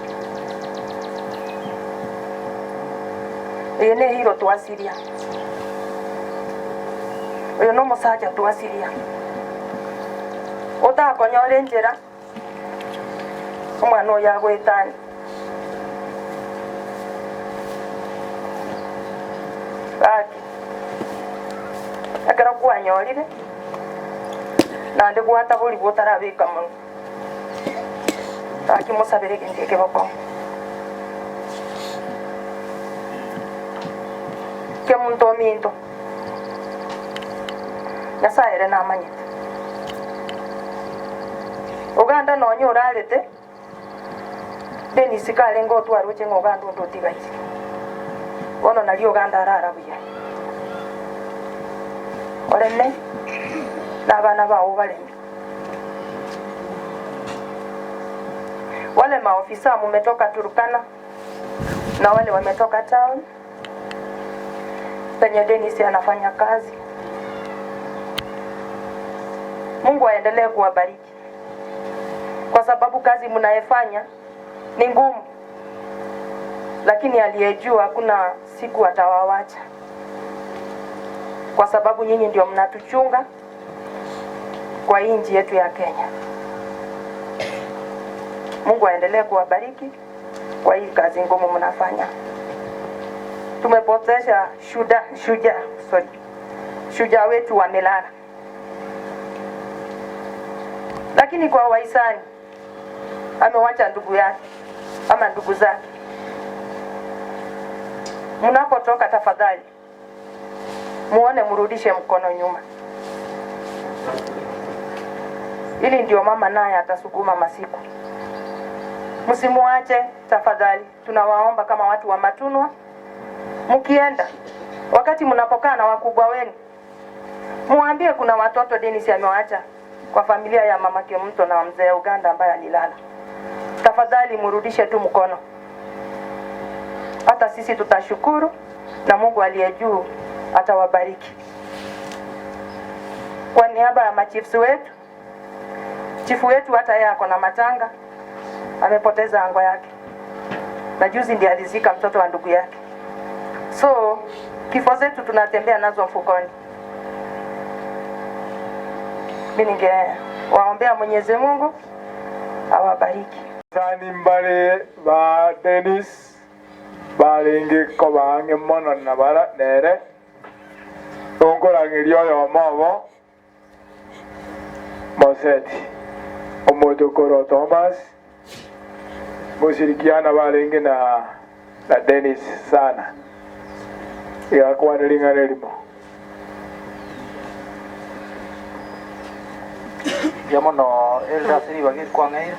S14: Eye nehero twasiria, oyo nomosacha twasiria, otakonyora enchera. Omwana oyo agoetania. Gaki, ekero kwanyorire, naende gwataborigwa otarabeka monwe, gaki mosabere egento eke bokong'u. Kemunto ominto, Nyasae ere namanyete. Oganda nonya orarete, Dennis karenge otwaroche ng'a oganda onde otigaire. Bono nario oganda arara buya. Oreme na abana bao obareme. Wale maofisa mumetoka Turkana na wale wametoka town penye Dennis anafanya kazi. Mungu aendelee kuwabariki kwa sababu kazi mnayefanya ni ngumu, lakini aliyejua hakuna siku atawawacha, kwa sababu nyinyi ndio mnatuchunga kwa hii nchi yetu ya Kenya. Mungu aendelee kuwabariki kwa hii kazi ngumu mnafanya. Tumepoteza shuda, shujaa, sorry, shujaa wetu wamelala, lakini kwa wahisani amewacha ndugu yake ama ndugu zake. Mnapotoka tafadhali muone, mrudishe mkono nyuma, ili ndio mama naye atasukuma masiku. Msimuache tafadhali, tunawaomba kama watu wa Matunwa, mkienda wakati mnapokaa na wakubwa wenu, muambie kuna watoto Dennis amewaacha kwa familia ya mama Kemunto na mzee Uganda ambaye alilala. Tafadhali mrudishe tu mkono, hata sisi tutashukuru na Mungu aliye juu atawabariki. Kwa niaba ya machiefs wetu, chifu wetu hata yeye ako na matanga, amepoteza ango yake, na juzi ndiye alizika mtoto wa ndugu yake. So kifo zetu tunatembea nazo mfukoni. Mimi ningewaombea Mwenyezi Mungu awabariki.
S10: Abasani mbare ba Dennis barenge koba ang'e mono na bara nere, nonkorang'eria oyomo obo, Moseti, omochokoro o Thomas, moshirikiana barenge na na Dennis sana, iga akwane ring'ana erimo.
S15: Mbuya mono erinde ase ribaga eri kwang'eire.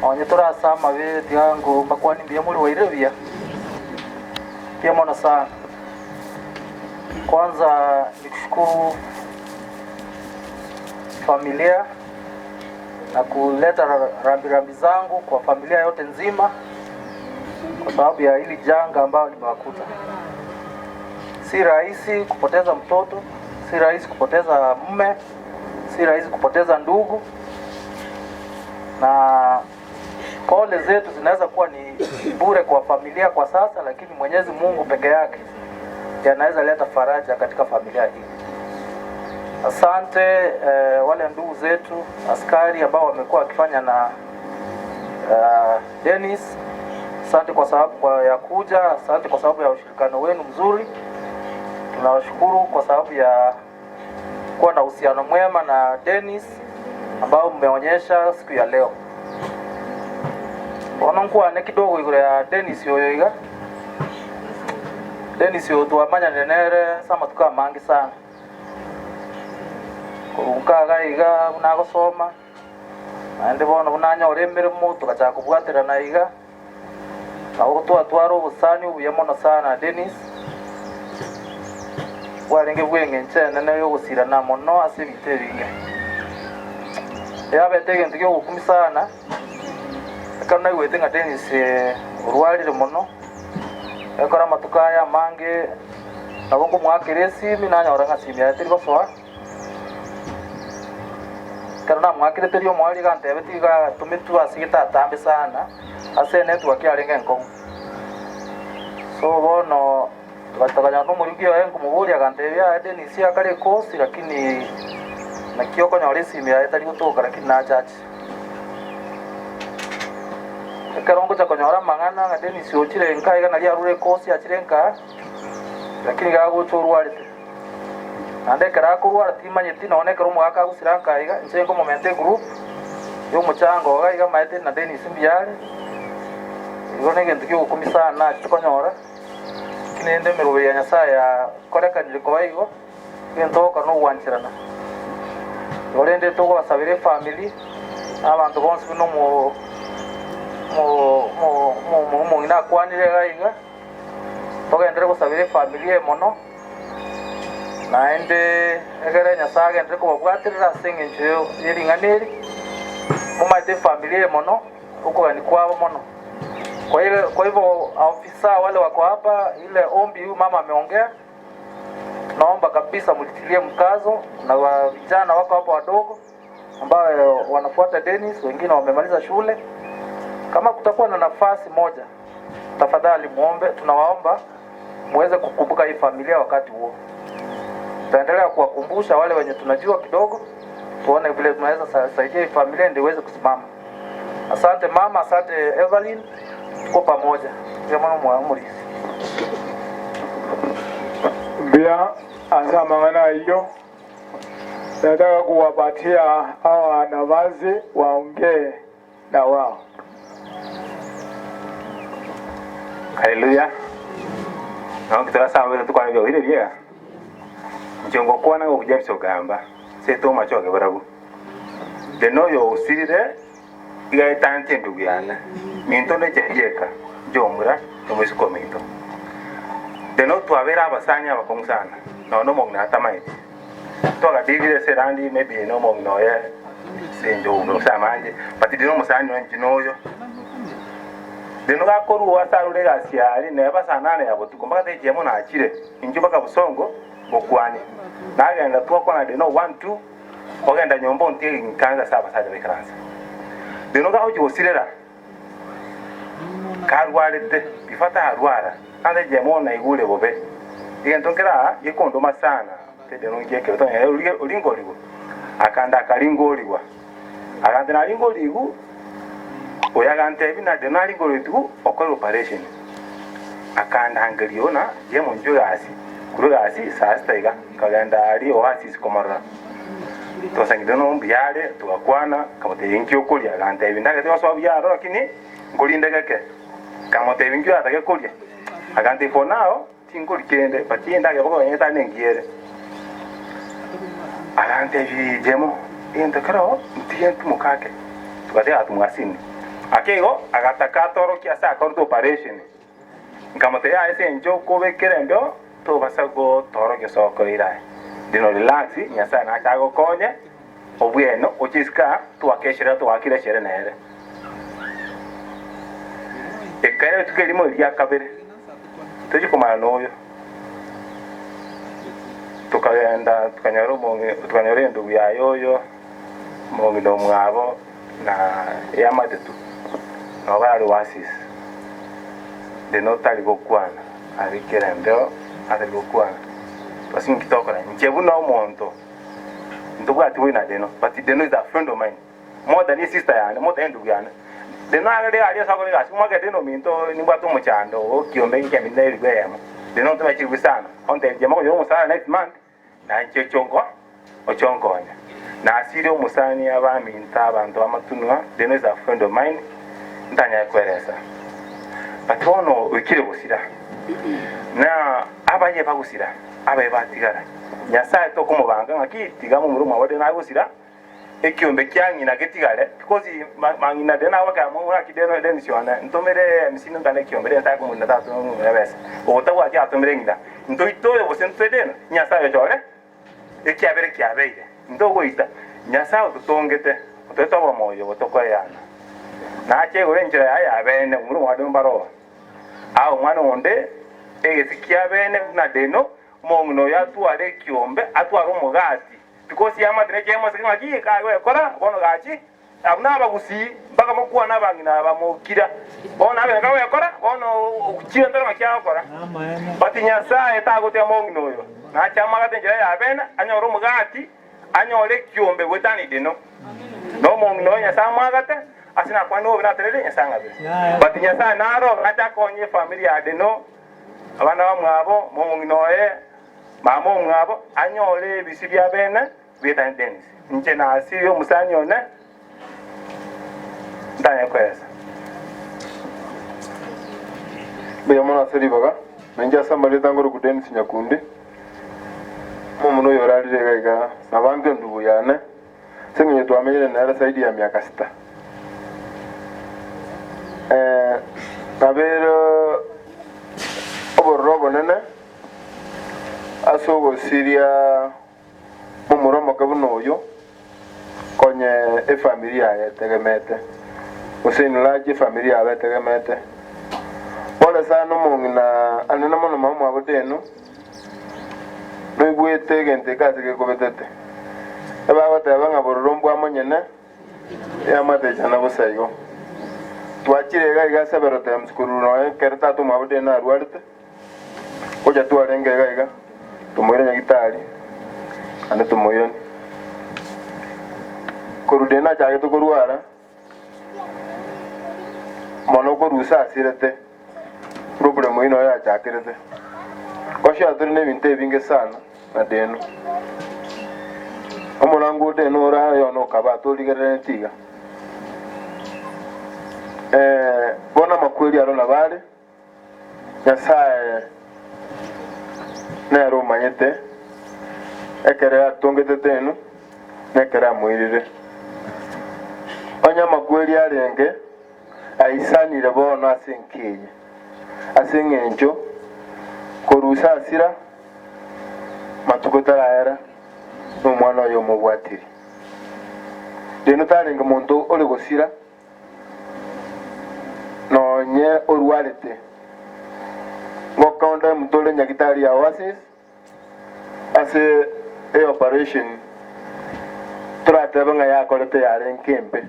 S15: Onye tore ase amabe tiga ngo mbakwanie mbuya more bwairire buya. Mbuya mono sana. Kwanza nikushukuru familia na kuleta rambirambi zangu kwa familia yote nzima kwa sababu ya hili janga ambayo limewakuta. Si rahisi kupoteza mtoto, si rahisi kupoteza mume, si rahisi kupoteza ndugu, na Pole zetu zinaweza kuwa ni bure kwa familia kwa sasa, lakini Mwenyezi Mungu peke yake ndiye anaweza leta faraja katika familia hii. Asante wale ndugu zetu askari ambao wamekuwa wakifanya na Dennis, asante kwa sababu ya kuja, asante kwa sababu ya ushirikiano wenu mzuri. Tunawashukuru kwa sababu ya kuwa na uhusiano mwema na Dennis ambao mmeonyesha siku ya leo. Bono nkwane kidogo igoro ya Dennis oyo iga. Dennis oyo twamanyanire nere ase amatuko amange sana. Korwa nkaga iga buna agosoma, naende bono buna anyore emeremo togachaka kobwaterana iga, nabo twatwara obosani obuya mono sana Dennis, bwarenge bw'eng'encho enene y'ogosirana mono ase ebinto ebinge. Yabete egento ki'ogokumia sana, ekero naigwete ng'a Dennis orwarire mono, ekero amatuko aya amange nabo nkomoakera esimi nanyora ng'a simi yaye teri gosoa. Ekero namoakerete riria omoerio iga antebetie iga atometwe ase getatambe sana, ase enetwork yarenge enkong'u. So bono togachaka na omoriki oye nkomoboria agantebia yaya Dennis akare ekosi lakini naki okonyora esimi yaye tari gotoka lakini nachache. Ekero ngocha konyora amang'ana ng'a Dennis ochire nka iga naria arure ekosi achire nka, lakini iga agocha orwarete. Naende ekero akorwara timanyeti nonya nekero omogaka agosira nka iga, inche nkomomenta egroup yomochango iga iga maete na Dennis mbuya are, igo negento kiogokumia sana nachete konyora, lakini rende emeroberi ya Nyasaye yakorekanire koba igo, egento ogokora nogwancherana. Igo rende togosabera efamiri, na abanto bonsi buna omo omo omo omong'ina akwanire iga iga. Togenderere gosabera efamiri eye mono, naende egere Nyasae agenderere kobabwaterera ase engencho ye ring'ana eri. Momaete efamiri eye mono, okogania kwabo mono. Kwa hiyo kwa hivyo afisa wale wako hapa, ile ombi huyu mama ameongea, naomba kabisa mlitilie mkazo, na wa vijana wako hapa wadogo ambao wanafuata Dennis, wengine wamemaliza shule. Kama kutakuwa na nafasi moja, tafadhali muombe, tunawaomba muweze kukumbuka hii familia wakati huo. Tutaendelea kuwakumbusha wale wenye tunajua kidogo, tuone vile tunaweza saidia hii familia ndio iweze kusimama. Asante mama, asante Evelyn, tuko pamoja. Ndiyo maana mwamurizi.
S16: Mbuya ase amang'ana ayio, nataka kuwapatia hawa nafasi waongee na wao.
S17: Haleluya. Nao turasambe tukwana bya oire biega. Inche ngokwana gokuja ogamba ase etoma choge barabwo. Then oyo osirire iga etaneti endugu yane. Minto ndeche yeka inche omura omoiseke ominto. Then otwabere abasani abakong'u sana nonya na omong'ina atamaeti. Twagatigire ase erandi maybe na omong'ina oye ase inche gose amanje but ndire omosani oye inche noyo. Then gakorwa ase arure egasi aria neba saa nane ya botuko mpaka techi emo nachire inche mpaka bosongo gokwania. Nagenda twakwana deno one two ogenda nyomba ontige nkaansa ase abasacha baikaranse. Deno gagochia gosirera karwarete before atarwara ase echemo naigure bobe. Egento nkere aa gekondoma sana tedeno ngiekero tonyore oringorigwa akanda akaringorigwa. Agantebia naringorigwe, oyo agantebia na deno naringorigwe okore operation. Akandangeria buna jemo inchuo egasi, korwa egasi saa sita iga, nkagenda aria oasis komorora. Twasangire no mbuya are, togakwana, nkamotebia inki okoria, agantebia ndagete gosoa buya aro lakini nkorinde geke. Nkamotebia inki oratake koria, agantebia for now tinkori kende but endagera boka etari nengiya ere. Agantebia jemo egento kero ntige ntimoke ake, togatiga tumwasini. Ake igo agataka atorokie ase akorete operation. Nkamotebia, Yaya ase engencho okobekera embeo, tobasa gotoorokia osoko ira aye. Dino relax, Nyasae nache agokonye, obwene oche isiko aa, twake eshere twakire eshere nere. Ekaera rituko erimo eria kabere, tochia komana noyo, tokagenda tokanyora omong'i tokanyora endugu yaye oyo, omong'ina omwabo, na eamate tu. Nabo barari Oasis. Deno tari gokwana are kera embeo atari gokwana. Basi inki tokora? Inche buna omonto ntobwati bori na Deno but Deno is a friend of mine more than esister yane more than endugu yane. Deno are aria ase agokora egasi omwake Deno ominto nimbwate omochando o kiombe eke kiaminto na elifu eyemo. Deno ntome chilifu isano ontebie jama konyora omosara next month na inche ochonko ochonkonya. Nasire omosani abaminto abanto b'amatunwa, Deno is a friend of mine, ntanyare kweresa. But bono oikire gosira, na abaye bagosira, abaye batigara. Nyasae tokomobanga ng'aki tiga momura omwabo Deno aye gosira, ekiombe kia ng'ina getigare, because mang'ina Deno agokera momura ng'aki Deno Dennis one, ntomere MC nkane ekiombe Deno tari komorina tata omomura ebesa. Ogotabwati atomere ng'ina. Ntoite oyo gose ntwe Deno? Nyasae ochore. Ekiabere kiabeire, ntogoita. Nyasae ototongete, otoete obomoyo obotokoeyana. Nache igoro enchera yaye ya bene, omura omwabo Deno mbaroo. Aa omwana onde egesi kia bene buna Deno, omong'ina oyo atware ekiombe, atware omogati, because yamate nekiaye ng'aki kagwekora bono gachi. Abwo nabagusii, bakamokwana abang'ina bamokira. Bono abe kagwekora, bono chirentero ng'aki agokora. But Nyasaye tagotiga mong'ina oyo, nache amagate enchera ya bene, anyore omogati, anyore ekiombe goetania idino. Na omong'ina oyo Nyasaye amwagate, ase nakwane obe naterere Nyasaye ang'abere. But Nyasaye naro nache akonye efamiri ya Deno, abana bamwabo, momong'ina oye, mama omwabo, anyore ebisio bia bene. Bietanie Dennis, inche nasirie omosani one ntanye koesa.
S18: Mbuya mono ase ribaga, na inche ase amarieta ngoroku Dennis Nyakundi, omomura oyo orarire iga iga nabanto endugu yane, ase eng'encho twamenyire nere zaidi ya miaka sita. Nabeire obororo obonene ase ogosiria Momura omoke buna oyo, konye efamiri yaye etegemete, gose enlarge efamiri yabo etegemete. Pole sana omong'ina anene mono mama mwabo Deno, noigwete egento eke ase gekobetete. Ebagoteba ng'a bororo mbwa monyene, eamate echana bosa igo. Twachire iga iga several times korwa nonya ekero tata omwabo Deno arwarete. Gocha twarenge iga iga, tomoire nyagitari, naende tomoiranie. Korwa Dena achagete korwara, mono korusa asirete, problem eyio noyo yachakerete. Gochia tore na ebinto ebinge sana na Deno. Omorango o Deno ore aye one okaba atorigereretie iga. Bono amakweri aro nabo are. Nyasae nere omanyete ekero atongete Deno na ekero amoirire. Onye amakweri arenge aisanire bono ase enka eye, ase engencho korusa asira matuko taraera nomwana oye omobwatiri. Deno tarenge monto ore gosira. Nonye orwarete, ngokonda emutore nyagitari ya Oasis ase eoperation toratebe ng'a yakorete yarenge embe.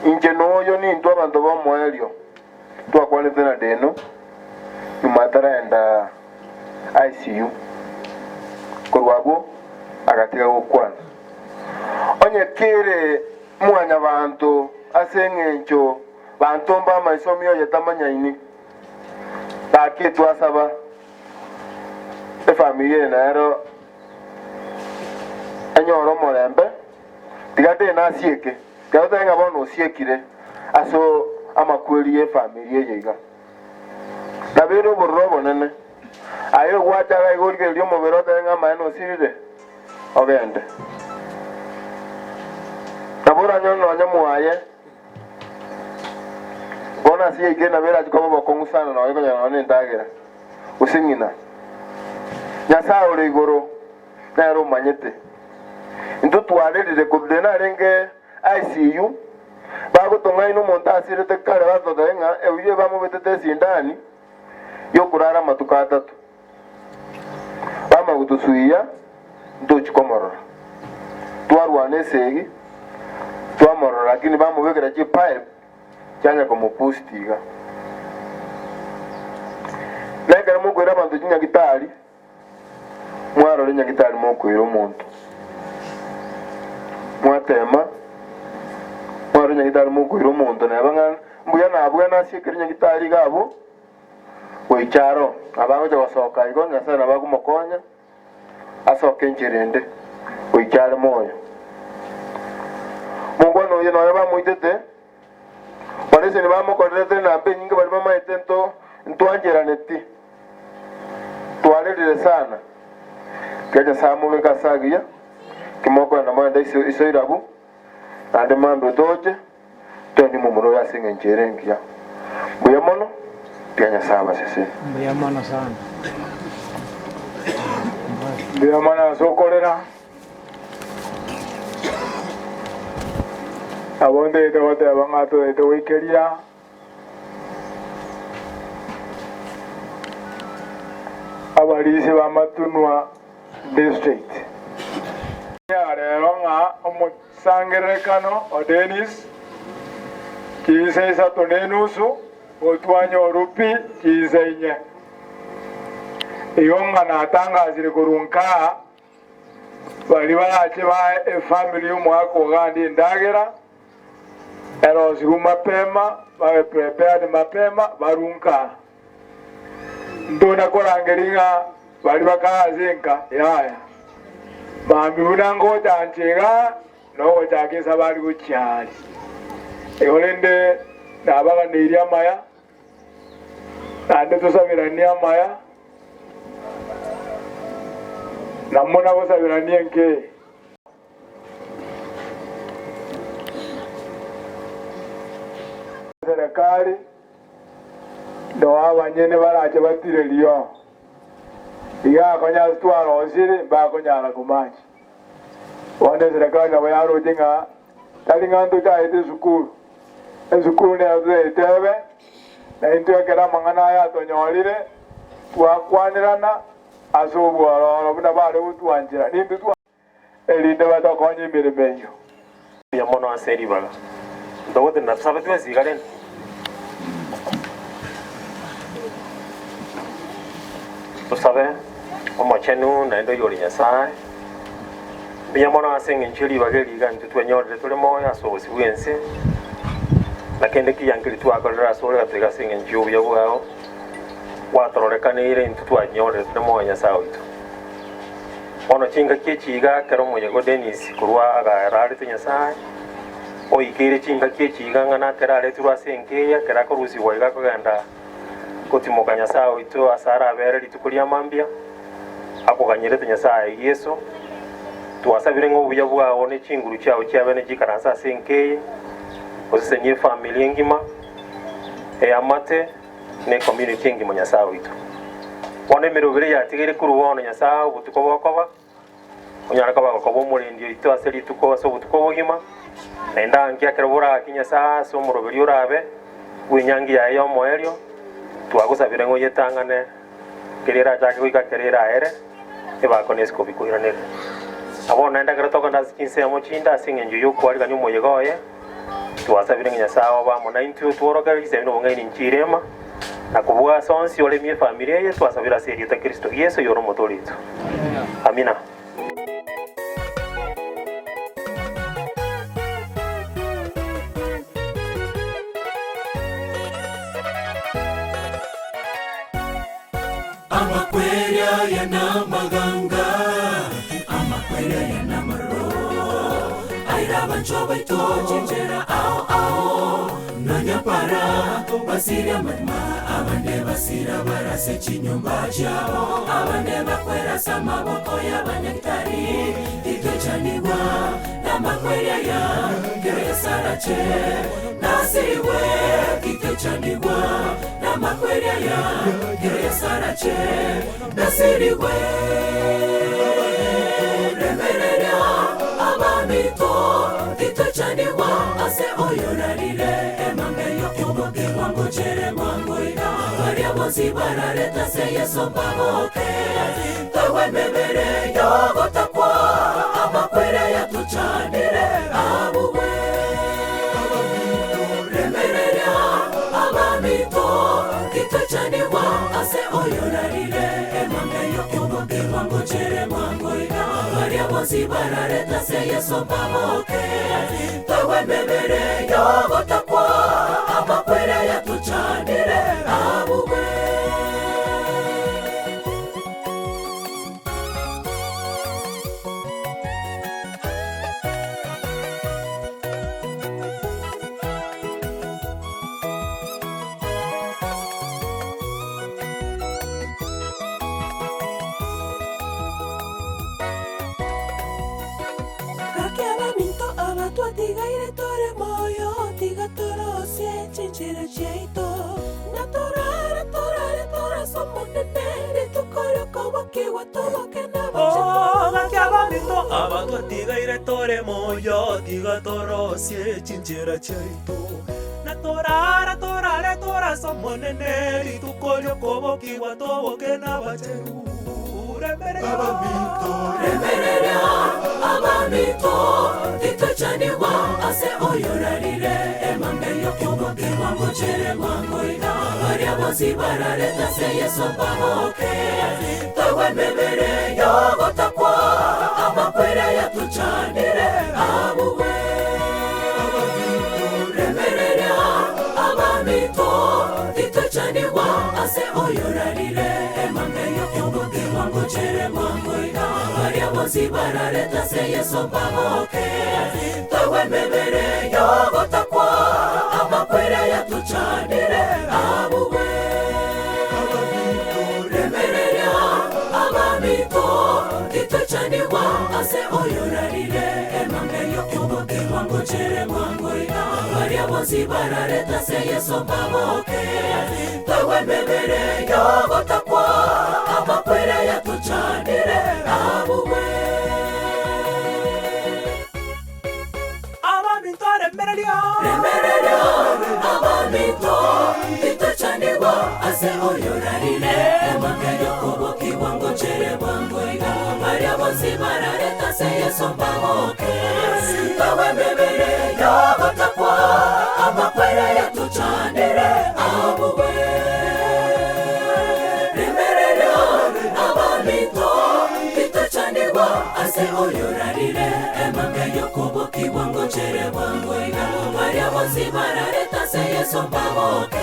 S18: Inche noyo nintwe abanto b'omoerio twakwanete na Deno nyuma ataraenda ICU. Korwa abwo agatiga gokwana. Onye kere Mwanyabaanto, ase engencho banto mb'amaiso mioyo etamanyaini, gaki twasaba efamiri eye nero enyore omorembe, tiga teri nasieke, tiga totebe ng'a bono osiekire ase amakweri y'efamiri eye iga. Nabeire obororo obonene, aye ogwacha iga iga origererie omobere otebe ng'a amaene osirire. Ogende. Nabo oranyore nonya mwaye. Bono ase yaikire nabo erache koba bokong'u sana nonya konyora nonya nendagera, gose ng'ina. Nyasae ore igoro nere omanyete. Intwe twarerire korwa riria narenge ICU, bagotong'aina omonto asirete kare batotebia ng'a euria bamobetete esindani yokorara amatuko atato. Bamanya gotosuia, ntochia komorora. Twarwana esegi, twamorora, lakini bamobekera chipipe, Chianya komopost iga. Na ekero mokoira abanto chinyagitari, mwarora enyagitari mokoira omonto. Mwatema, mwarora enyagitari mokoira omonto neba ng'a mbuya nabwene ase ekero enyagitari iga abwo, goicha aro, nabo agocha gosoka igo, Nyasae nabo akomokonya. Asoke enchera ende goika are moyo. Mokwana oyo noyo bamoitete, Barisi bamokorerete enamba enyinge baria bamaete nto ntwancheraneti, twarerire sana. Tiga Nyasae amobeke ase agiya, kimokoenda mogende iso iso irabu, naende mambia toche, toenie momura oyo ase engencho ere engiya. Mbuya mono, tiga Nyasae abasesenie.
S19: Mbuya mono sana.
S16: Mbuya mono ase okorera. Nabo ntagete goteba ng'a toete goikeria abarisia b'amatunwa district. Rero ng'a omosangererekano o Dennis chinsa isato na enusu gotwanyorwa pi chinsa inye. Igo ng'a natangasire korwa nkaa Baria barache bae efamiri y'omogaka ogande endagera erosigwe mapema, babe prepared mapema, barue nka. Ntona korangeria ng'a baria bakare ase enka, yaya. Mambia buna ngocha nche igaa, nogochaka esabari gochia aria. Igo rende nabaganeirie amaya, naende tosaberanie amaya, na muna gosaberanie enke. Serikali noo abanyene barache batirerio, iga akonya ase twarosire mbakonyara komachi. Bono eserekari nabo yaroche ng'a tari ng'a ntochaete esukuru, esukuru nero toretebe, na intwe ekero amang'ana aya atonyorire, twakwanerana ase obwororo buna bare gotwanchera, nintwe twa erinde batokonye emeremo eyio.
S7: Mbuya mono ase ribaga. Ntogotenena tosabe twensi iga rende. Tosabe, Omochenu naende oyore Nyasae, mbuya mono ase engencho ye ribaga eri iga intwe twenyorire tore moyo ase obosio bw'ense, na kende kiya nkeri twakorire ase ore gatoiga ase engencho y'obuya bwao, gwatororekanire intwe twanyorire tore moyo Nyasae oito. Bono chingaki echi iga ekero omoyega o Dennis korwa agararete Nyasae, oikeire chingaki echi iga ng'a nakero aretirwe ase enka eye, ekero akorusigwa iga akogenda gotimoka Nyasae oito ase arabere rituko ria mambia, akoganyerete Nyasae Yeso. Twasabire ng'a obuya bwao ne chinguru chiao chiabe ne chikaranse ase enka eye, osesenie efamiri engima, eamate, na ecommunity engima Nyasae oito. Bono emeroberi eyatigaire korwa bono Nyasae obotuko bokoba, onyare koba gokoba omorendi oito ase rituko ase obotuko obogima, naende anki ekero boraki Nyasae ase omoroberi orabe bw'enyangi yaye y'omoerio, twagosabire ng'a oyetang'ane keria erachake goika keria eraere, ebako na esiko bikoiranere. Na bono naende ekero tokogenda ase chinsemo chinde ase eng'encho y'okwarigania omoyega oye, Twasabire ng'a Nyasae obe amo naintwe, otworokererie chisemi na obong'aini nchirema, na kobua ase onsi oremie efamiri eye, twasabire ase erieta Kristo Yeso oyore Omotoori oito. Amina.
S1: Amakweri aya namaganga, amakweri aya namaroro, Aira abanchwa baito chinchera ao ao, Nonya para basire amanyma, abande basira barase chinyomba chiabo, Abande bakwera ase amaboko y'abanyagitari, Titwechanigwa namakweri aya, kero Yeso arache nasirigwe, Titwechanigwa Namakweri aya kero Yeso arache nasirigwe. Remereria abaminto titwechanigwa ase oyorarire emambe y'okoboke bwango chere bwango iga. Baria bonsi bararete ase Yeso mbagoke toegwe emebere y'ogotakwa amakweri aya tochandire abugwe. Remereria. yokobokigwa ngochere mwangoiga baria bonsi barareta se Yesu mbaboke twegwe emebere yogotakwa amakwere yatuchanire abugwe.
S3: Gaki abaminto aba twatigaire tore moyo tiga torosie chinchera chiaito na torare torare toraso monene rituko rikobokigwa toboke
S2: Oh, gaki abaminto aba twatigaire tore moyo tiga torosie chinchera chiaito na torara torare toraso monene rituko rikobokigwa toboke n'abacheru
S1: Remereria abamito titochanigwa ase oyorarire emambe yokobokigwa ngochere mwangoiga baria bonsi barareta se Yesu mbaboke twegwe emebere yogotakwa amakwere yatuchanire abugwe. Remereria abamito titochanigwa ase oyorarire emambe yokobokigwa ngochere mwangoiga baria bonsi barareta se Yesu mbaboke twegwe emebere yogotakwa amakwere yatuchanire abugwe. Remereria abamito titochanigwa ase oyorarire emambe yokobokigwa ngochere mwangoiga baria bonsi barareta se Yesu mbaboke twegwe emebere yogotakwa amakwere yatuchanire abugwe.
S2: Abaminto remereria
S1: Remereria abamito titochanigwa ase oyorarire emambe yokobokigwa ngochere bwangoiga baria bonsi barareta se Yesu mbaboke twegwe emebere yogotakwa amakwere yatuchanire abugwe. Remereria abamito titochanigwa ase oyorarire emambe yokobokigwa ngochere bwangoiga baria bonsi barareta se Yesu mbaboke.